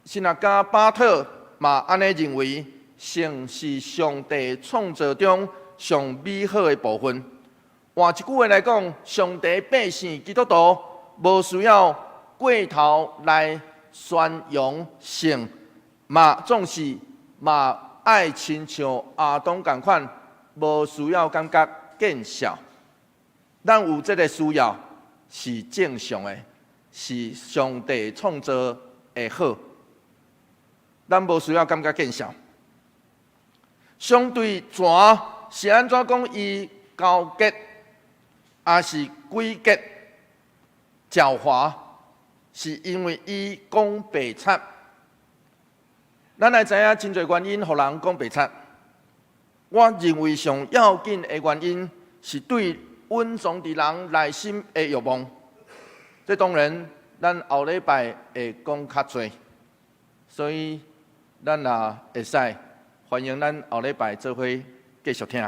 S1: 神學家巴特嘛按呢認為，性是上帝創造中上美好的部分。換一句話來講，上帝百姓基督徒無需要過頭來宣揚性，嘛總是嘛愛親像亞當仝款，無需要感覺見笑。咱有這个需要是正常的，是上帝創造的好。咱無需要感覺見笑。相對蛇是按怎講？伊勾結，抑是詭結狡猾，是因為伊講白賊。咱來知影真濟原因，予人講白賊。我認為上要緊的原因是對隱藏佇人內心的欲望。這當然，咱後禮拜會講較濟，所以咱若會使歡迎咱後禮拜做伙繼續聽。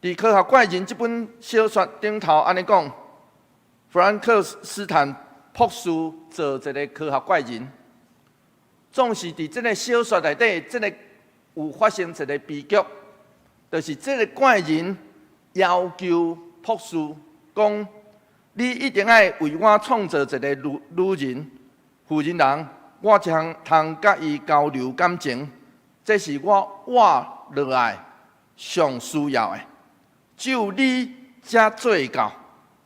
S1: 佇《科學怪人》這本小說頂頭按呢講，弗蘭克斯坦博士做一个科學怪人，總是佇這个小說內底，這个有發生一个悲劇，就是這个怪人要求博士講：你一定愛為我創造一个女女人、婦人人，我才通佮伊交流感情，這是我活落來上需要的。只有你才做會到。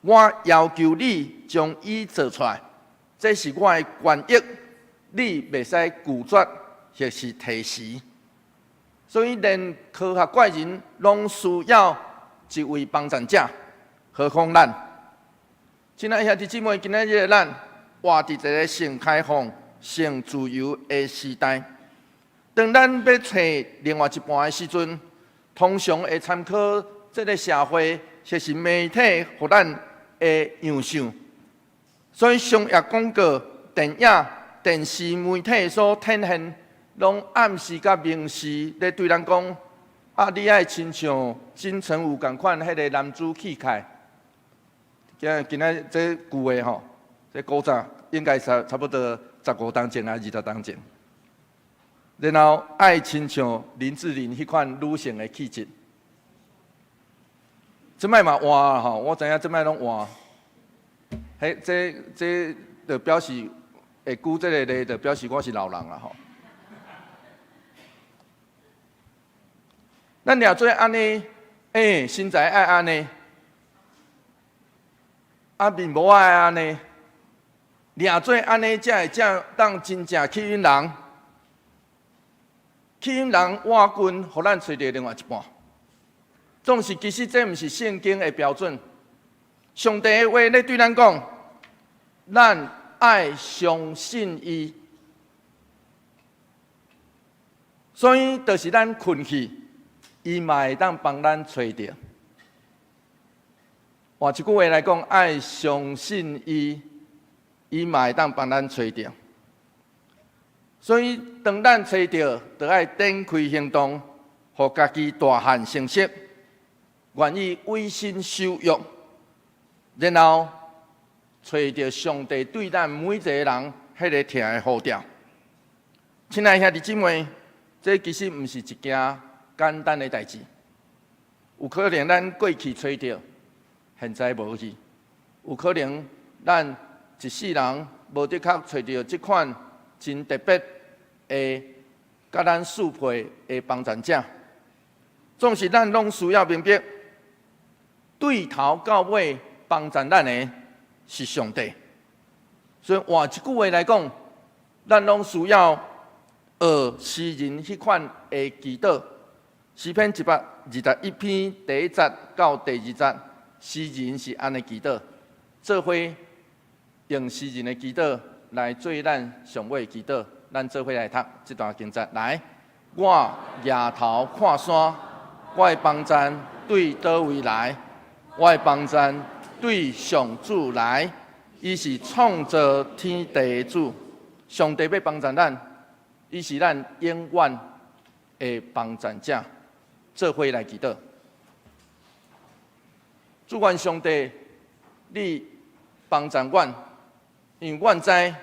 S1: 我要求你將伊做出來，這是我的權益，你袂使拒絕或是推辭。所以，連科學怪人攏需要一位幫贊者，何況咱？親愛兄弟姊妹，今仔日咱活佇一个性開放、性自由的時代。當咱欲揣另外一半的時陣，通常會參考這个社會或是媒體予咱的樣相。所以商業廣告、電影、電視媒體所展現，攏暗示佮明示咧對咱講：啊，你愛親像金城武仝款彼个男子氣概。今今仔這舊的吼，這古早應該差不多15冬前啊，20冬前。然後愛親像林志玲彼款女性的氣質。這擺嘛換吼，我知影這擺攏換。彼這這就表示會舉這个例，就表示我是老人啦吼。咱掠做按呢，欸，身材愛按呢，啊面膜愛按呢，掠做按呢才會才當真正吸引人，吸引人倚近，予咱揣著另外一半。總是其實這毋是聖經的標準。上帝的話咧對咱講，咱愛相信伊，所以就是咱睏去，伊嘛會當幫咱揣著。換一句話來講，愛相信伊，伊嘛會當幫咱揣著。所以當咱揣著，就愛展開行動，予家己大漢成熟，願意委身守約，然後揣著上帝對咱每一个人彼个疼的呼召。親愛兄弟姊妹，這其實毋是一件簡單的代誌。有可能咱過去揣著，現在無去；有可能咱一世人無的確揣著這款真特別的、佮咱適配的幫贊者。總是咱攏需要明白，對頭到尾幫贊咱的是上帝。所以換一句話來講，咱攏需要學詩人彼款的祈禱。詩篇121篇第一節到第二節，詩人是按呢祈禱，做伙用詩人的祈禱來做咱上尾祈禱。咱做伙來讀這段經節。來，我舉頭看山，我的幫贊對佗位來？我的幫贊對上主來，伊是創造天地的主。上帝欲幫贊咱，伊是咱永遠的幫贊者。做伙來祈禱，主阮上帝，你幫贊阮，因為阮知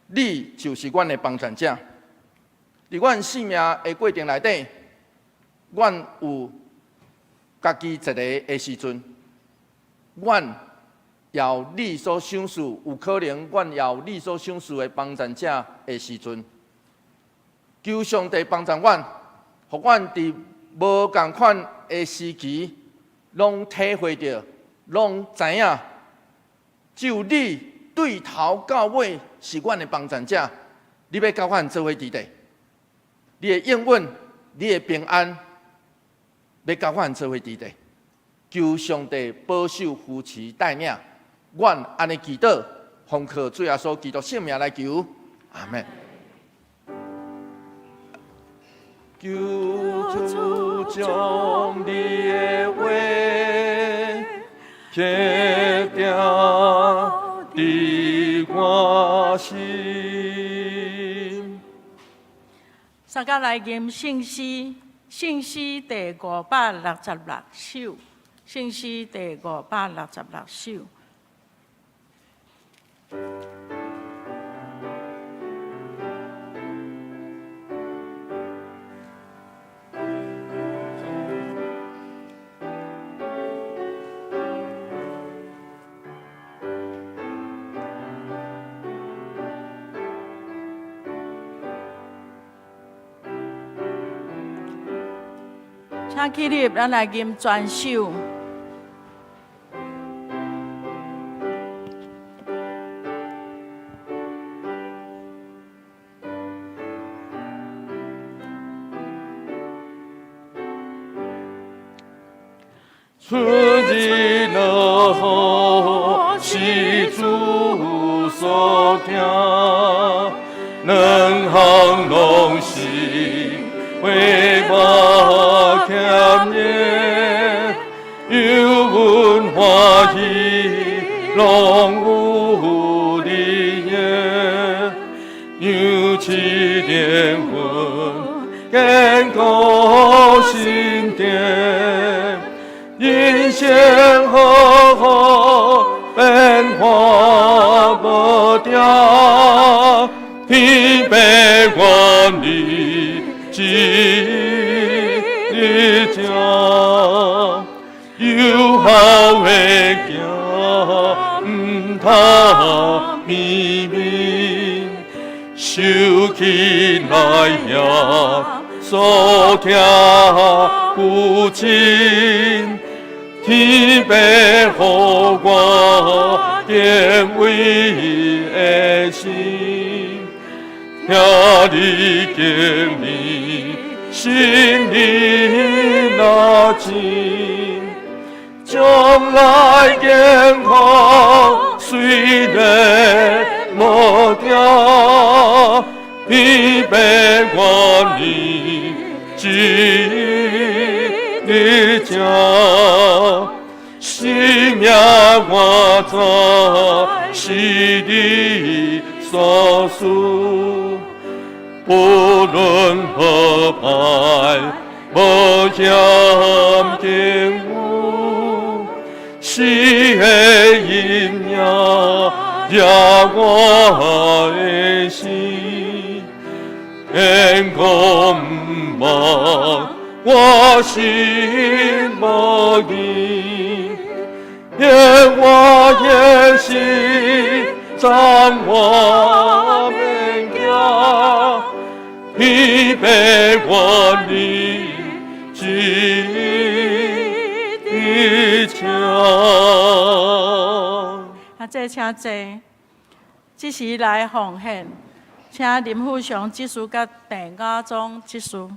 S1: 你就是阮的幫贊者。佇阮生命的過程內底，阮有家己一个的時陣，阮要你所賞賜，有可能阮要你所賞賜的幫贊者的時陣，求上帝幫贊阮，予阮佇無仝款的時期，攏體會著，攏知影，只有你對頭到尾是阮的幫贊者，你欲佮阮做伙佇佇，你的應允，你的平安，欲佮阮做伙佇佇，求上帝保守扶持帶領，阮按呢祈禱，奉靠主耶穌基督聖名來求，阿們。求主將你的話刻定佇我心。
S3: 大家來吟聖詩，聖詩第566首，聖詩第566首。請起立，咱來吟全首。
S2: 春日落雨是主所疼，兩項攏是為我欠的，有阮歡喜，攏有你的，有試煉阮堅固心殿。人生好好變化無定，天父願你指引正，有效的行，毋通秘密，收起來遐所疼父親。天父予我敬畏的心，聽你經歷，心裡若真，將來健康雖然無定，天父願你指引正，生命我知是你所賜，不論好歹無險境有，死的陰影掠我的心，天空毋望我心無疑，願我的心掌我免驚，天父願你指引正。
S3: 啊，這請坐，這時來奉獻，請林富祥執事佮鄭家忠執事。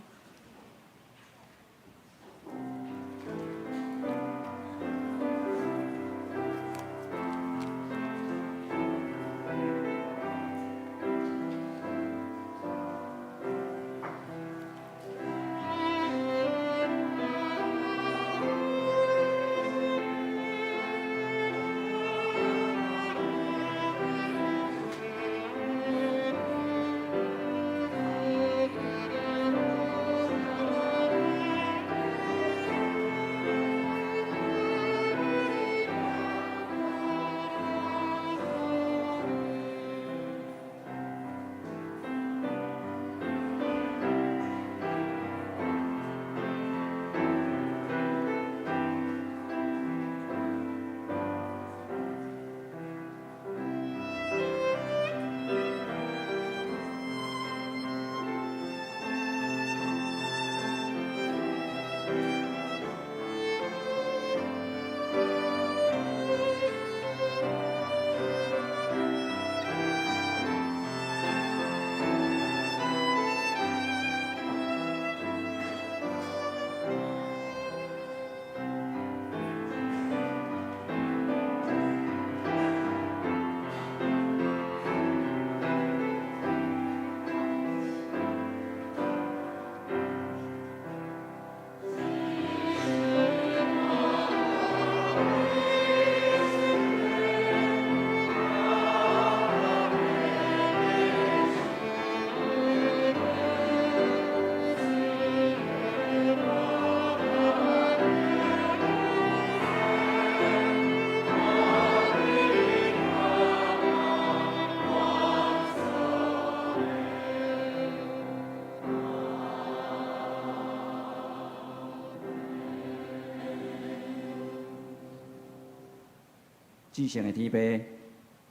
S4: 至聖的天父，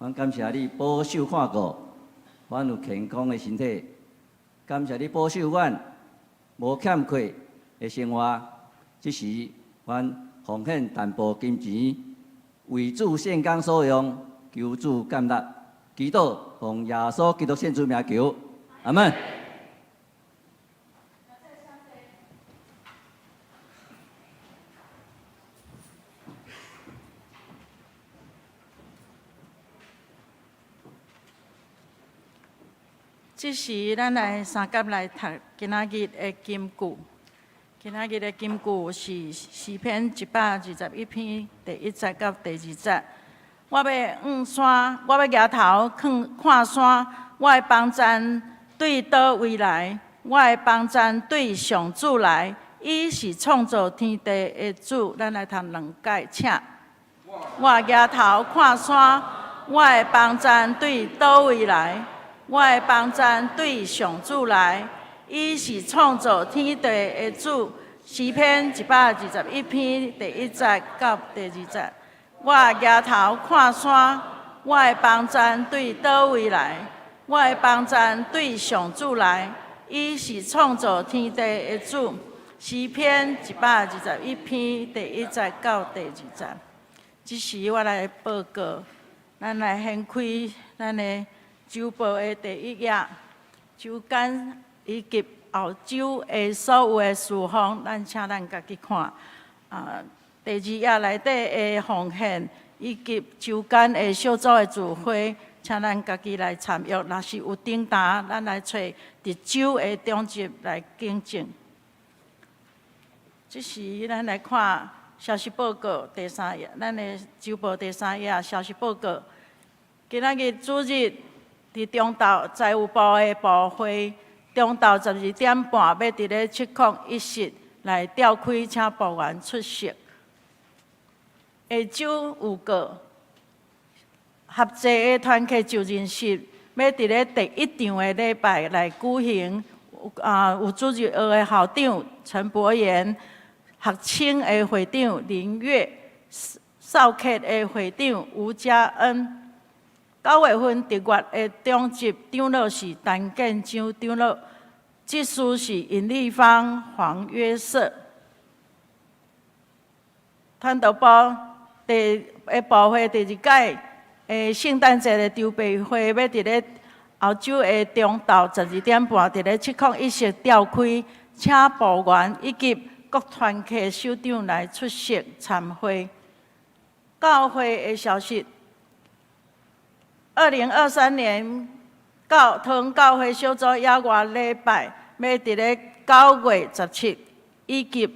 S4: 阮感謝你保守看顧，阮有健康的身體。感謝你保守阮無欠缺的生活，這時，阮奉獻淡薄金錢，為主聖工所用，求主感納。祈禱奉耶穌基督聖主名求，阿門。
S3: 這時，咱來相佮來讀今仔日的金句。今仔日的金句是詩篇121篇第一節到第二節。我欲向山，我欲舉頭看看山，我的幫贊對佗位來？我的幫贊對上主來。伊是創造天地的主。咱來讀兩擺，請。我舉頭看山，我的幫贊對佗位來？我的幫贊對上主來。伊是創造天地的主。詩篇121篇第一節到第二節。我舉頭看山，我的幫贊對佗位來？我的幫贊對上主來。伊是創造天地的主。詩篇121篇第一節到第二節。這時我來報告，咱來掀開咱的週報的第一頁，週間以及後週的所有的事項，咱請咱家己看。第二頁內底的奉獻，以及週間的小組的聚會，請咱家己來參與。若是有訂單，咱來揣佇週的長執來更正。這時，咱來看消息報告第三頁，咱的週報第三頁消息報告。今仔日主日佇中晝財務部的部會，中晝12點半欲佇咧701室來召開，請部員出席。下週有個合作的團契就任式，欲佇咧第一場的禮拜來舉行。有主日學的校長陳伯言，學青的會長林月，少客的會長吳家恩。9月份特月的長執長老是陳建章長老，執事是尹立芳、黃約瑟。傳道部第的部會第二屆的聖誕節的籌備會，欲佇咧後週的中晝12點半，佇咧701室召開，請部員以及各團契首長來出席參會。教會的消息。2023年教桃園教會小組野外禮拜，欲佇咧9月17，以及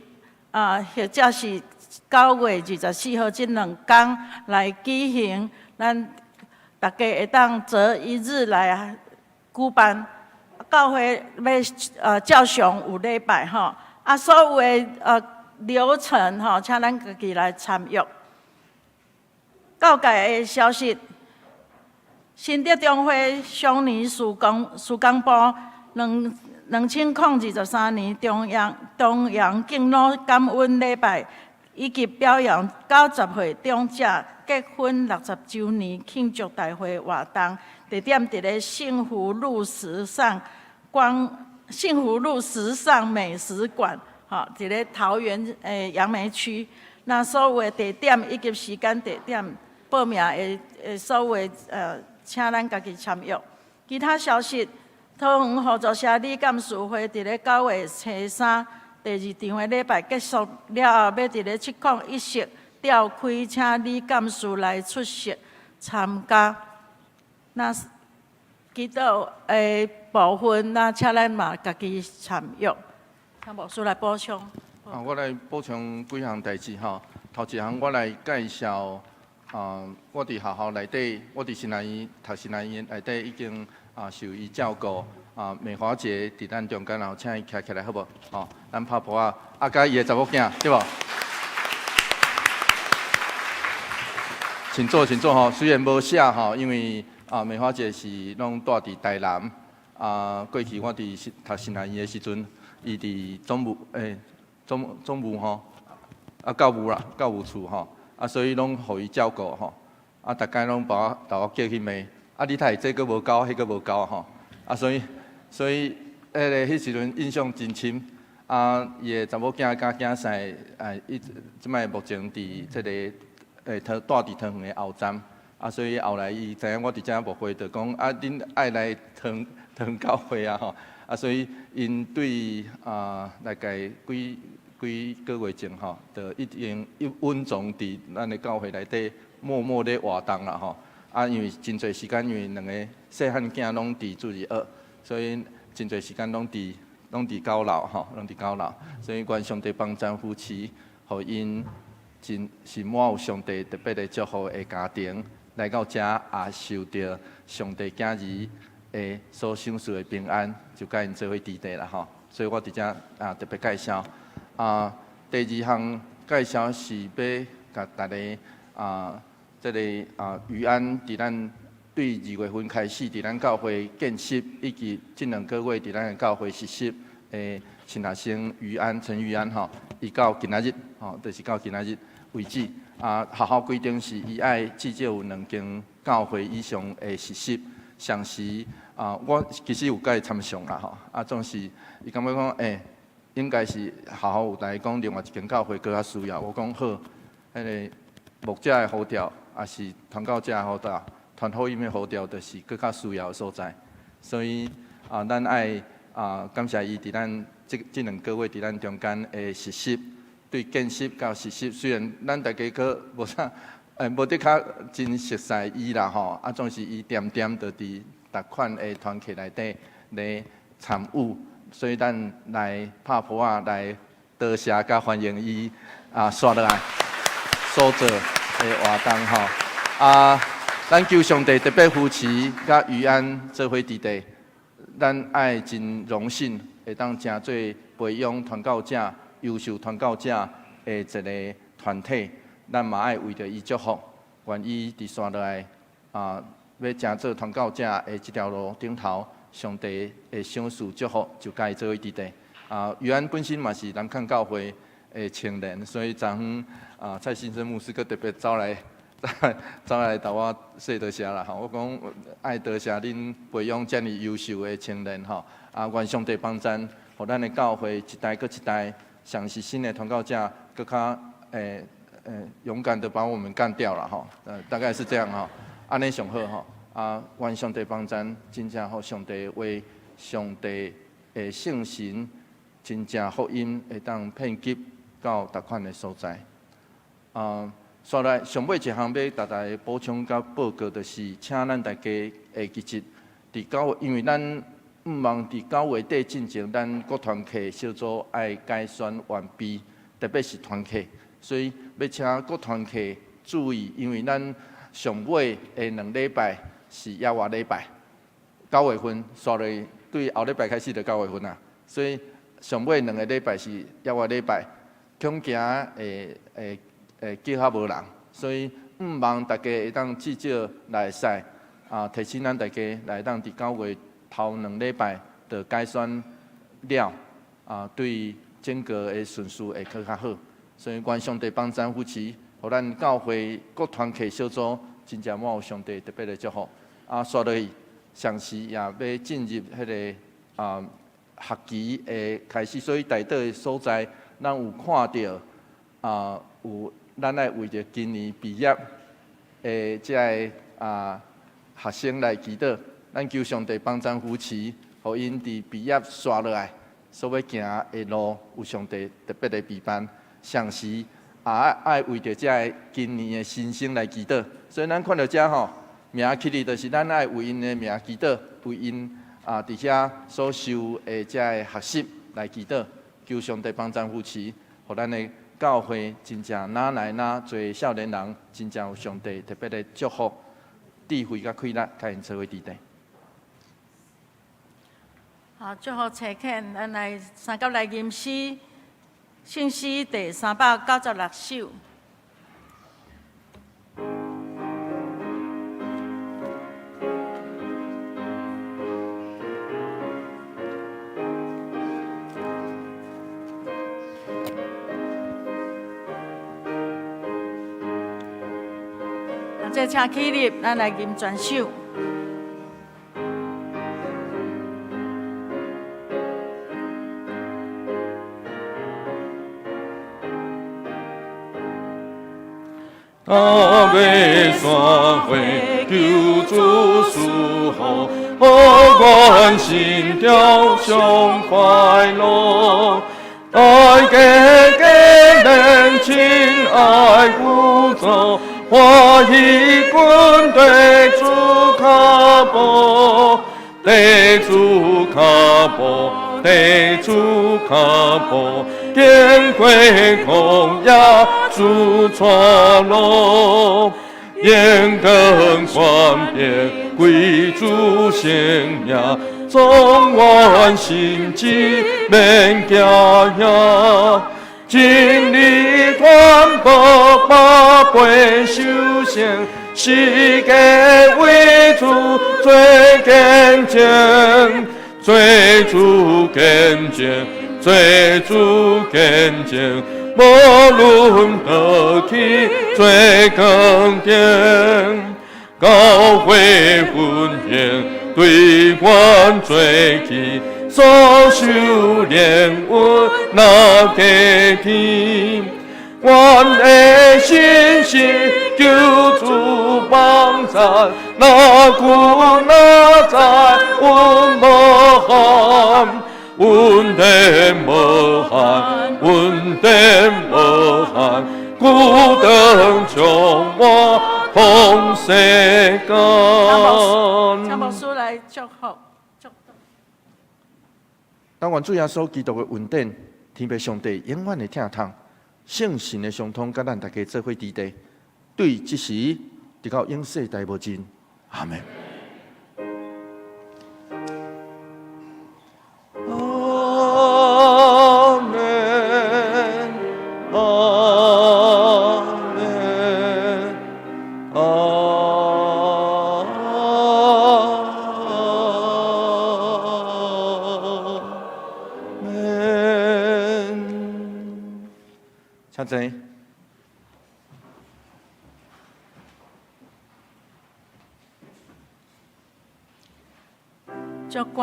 S3: 或者是9月24號這兩天來舉行，咱大家會當擇一日來舉辦。教會欲照常有禮拜吼，所有的流程吼，請咱家己來參與。教界的消息。新德中會雙年事工事工部2023年重陽敬老感恩禮拜，以及表揚90歲長者結婚60週年慶祝大會活動，地點佇咧幸福路時尚光幸福路時尚美食館，吼，佇咧桃園楊梅區。那所有的地點以及時間地點報名的所有的請咱家己參與。其他消息，桃園互助社理監事會佇咧9月初三第二場的禮拜結束了後，欲佇咧701室召開，請理監事來出席參加。那祈禱的部分，那請咱嘛家己參與。請牧師來補充。
S1: 我來補充幾項代誌吼。頭一項，我來介紹。我佇學校內底，我佇神學院讀神學院內底已經受伊照顧。美華姐佇咱中間，然後請伊徛起來好無？吼，咱拍噗仔，佮伊的查某囝，對無？請坐，請坐吼。雖然無寫吼，因為美華姐是攏蹛佇台南。過去我佇讀神學院的時陣，伊佇總務總務吼，教務啦，教務處吼。所以攏予伊照顧吼，逐擺攏把我共我叫去罵，你讀這閣無夠，彼閣無夠吼，所以彼個彼時陣印象真深。啊，伊的查某囝佮囝婿，伊這擺目前佇這个桃蹛佇桃園的後站，啊，所以後來伊知影我佇遮牧會，就講啊，恁愛來桃桃園教會啊吼，啊，所以𪜶對啊，大概幾幾個月前吼，就已經隱藏佇咱的教會內底默默咧活動啦吼。啊，因為真濟時間，因為兩个細漢囝攏佇主日學，所以真濟時間攏佇九樓吼，攏佇九樓。所以願上帝幫贊扶持，予𪜶真是滿有上帝特別的祝福的家庭來到遮，也受著上帝囝兒的所賞賜的平安，就佮𪜶做伙佇地啦吼。所以我佇遮啊特別介紹。啊，第二項介紹是欲共大家啊，這个啊余安佇咱對二月份開始佇咱教會見習，以及這兩個月佇咱的教會實習的新學生余安陳余安吼，伊到今仔日吼，就是到今仔日為止。啊，學校規定是伊愛至少有兩間教會以上的實習，同時啊，我其實有共伊參詳啦吼，啊，總是伊感覺講，欸，應該是學校有來講另外一間教會閣較需要。我講好，彼个牧者的呼召，抑是傳教者的呼召，傳福音的呼召，就是閣較需要的所在。所以啊，咱愛啊感謝伊佇咱這這兩個月佇咱中間的實習，對見習到實習，雖然咱大家閣無啥，無得較真熟似伊啦吼，啊，總是伊恬恬就佇逐款的團契內底來參與，所以咱來拍噗仔來多謝佮歡迎伊啊，紲落來所做的活動吼。啊，咱求上帝特別扶持佮余安做伙佇地，咱愛真榮幸會當成做培養傳教者、優秀傳教者的一个團體，咱嘛愛為著伊祝福，願伊佇紲落來啊，欲成做傳教者的這條路頂頭，上帝會賞賜祝福，就佮伊做伙佇地。啊，余安本身嘛是南崁教會的青年，所以昨昏啊，蔡先生牧師閣特別走來共我說多謝啦吼。我講愛多謝恁培養遮爾優秀的青年吼。啊，願上帝幫贊，予咱的教會一代閣一代，上是新的傳教者，閣較勇敢的把我們幹掉了吼。大概是這樣吼。按呢上好吼。啊，願上帝幫贊，真正予上帝話，上帝的聖神，真正福音會當遍及到逐款的所在。啊，紲來上尾一項欲共大家補充佮報告，就是請咱大家會記得，佇九月，因為咱毋望佇九月底進前，咱各團契小組愛改選完畢，特別是團契，所以欲請各團契注意，因為咱上尾的兩禮拜是猶活禮拜，九月份紲落對後禮拜開始就九月份啊，所以上尾兩个禮拜是猶活禮拜，恐驚會會會叫較無人，所以毋望大家會當至少來會使啊，提醒咱大家來當佇九月頭兩禮拜就改選了，啊，對整個的順序會閣較好。所以願上帝幫贊扶持，予咱教會各團契小組真正滿有上帝特別的祝福。啊，紲落去，同時也欲進入彼个啊學期的開始，所以代禱的所在，咱有看著啊，有咱愛為著今年畢業的這个啊學生來祈禱，咱求上帝幫贊扶持，予𪜶佇畢業紲落來，所欲行的路有上帝特別的陪伴。同時也愛為著這个今年的新生來祈禱，所以咱看著遮吼名起佇，就是咱愛為𪜶的名祈禱，為𪜶啊佇遐所受的這个學習來祈禱，求上帝幫贊扶持，予咱的教會真正愈來愈濟少年人，真正有上帝特別的祝福、智慧佮氣力，共𪜶做伙佇地。
S3: 好，祝福齊勸，咱來三甲來吟詩，聖詩第396首。這請起立，咱來吟全首。
S2: 大悲山會求主賜福，予阮心中上快樂。大家皆能親愛互助，歡喜跟隨主跤步，跟主跤步，跟主跤步，經過曠野主帶路，榮光權柄歸主聖名，壯阮心志免驚嚇，真理傳播百倍修成，世界為主做見證，做主見證，做主見證，無論倒去做光景，教會奮興對阮做起，所受憐憫若加添。阮的信心求主幫贊，若久若在，阮無憾，阮的無憾，阮的無憾，孤單充滿風世間。
S3: 請牧師來祝福，祝福。
S1: 但願主耶穌基督的恩典，天父上帝永遠的疼痛，聖神的相通，佮咱大家做伙佇地，對這時，直到永世代無盡。阿門。
S2: 阿門，阿門，阿門。
S1: 請坐。
S3: 祝歌。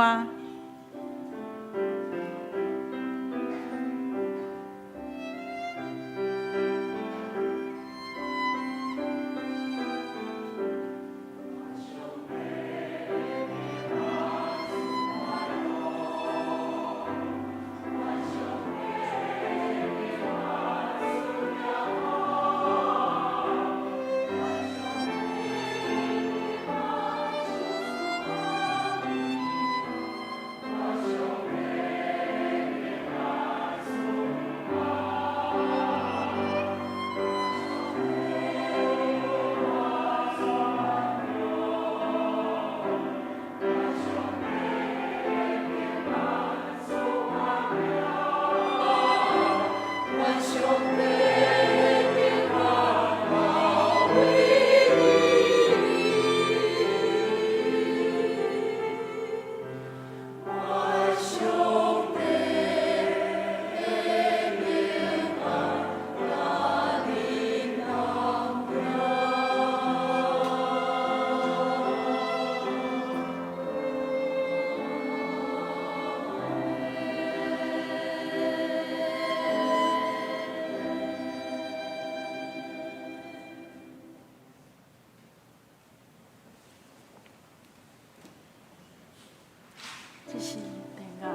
S3: 這是電壓。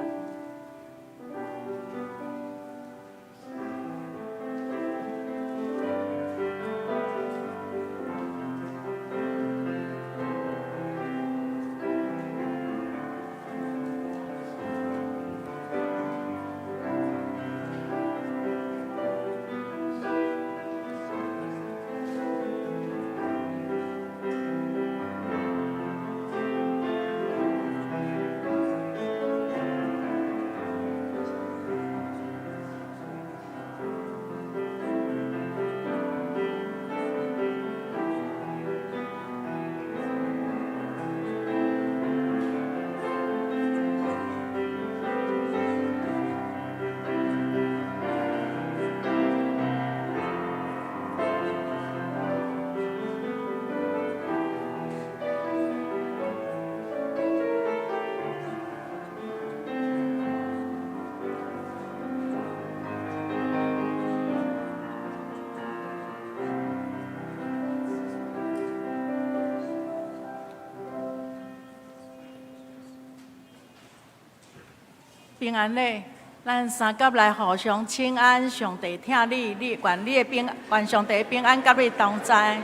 S3: 平安禮，咱三甲來互相請安，上帝疼你，你願你的平，願上帝的平安佮你同在。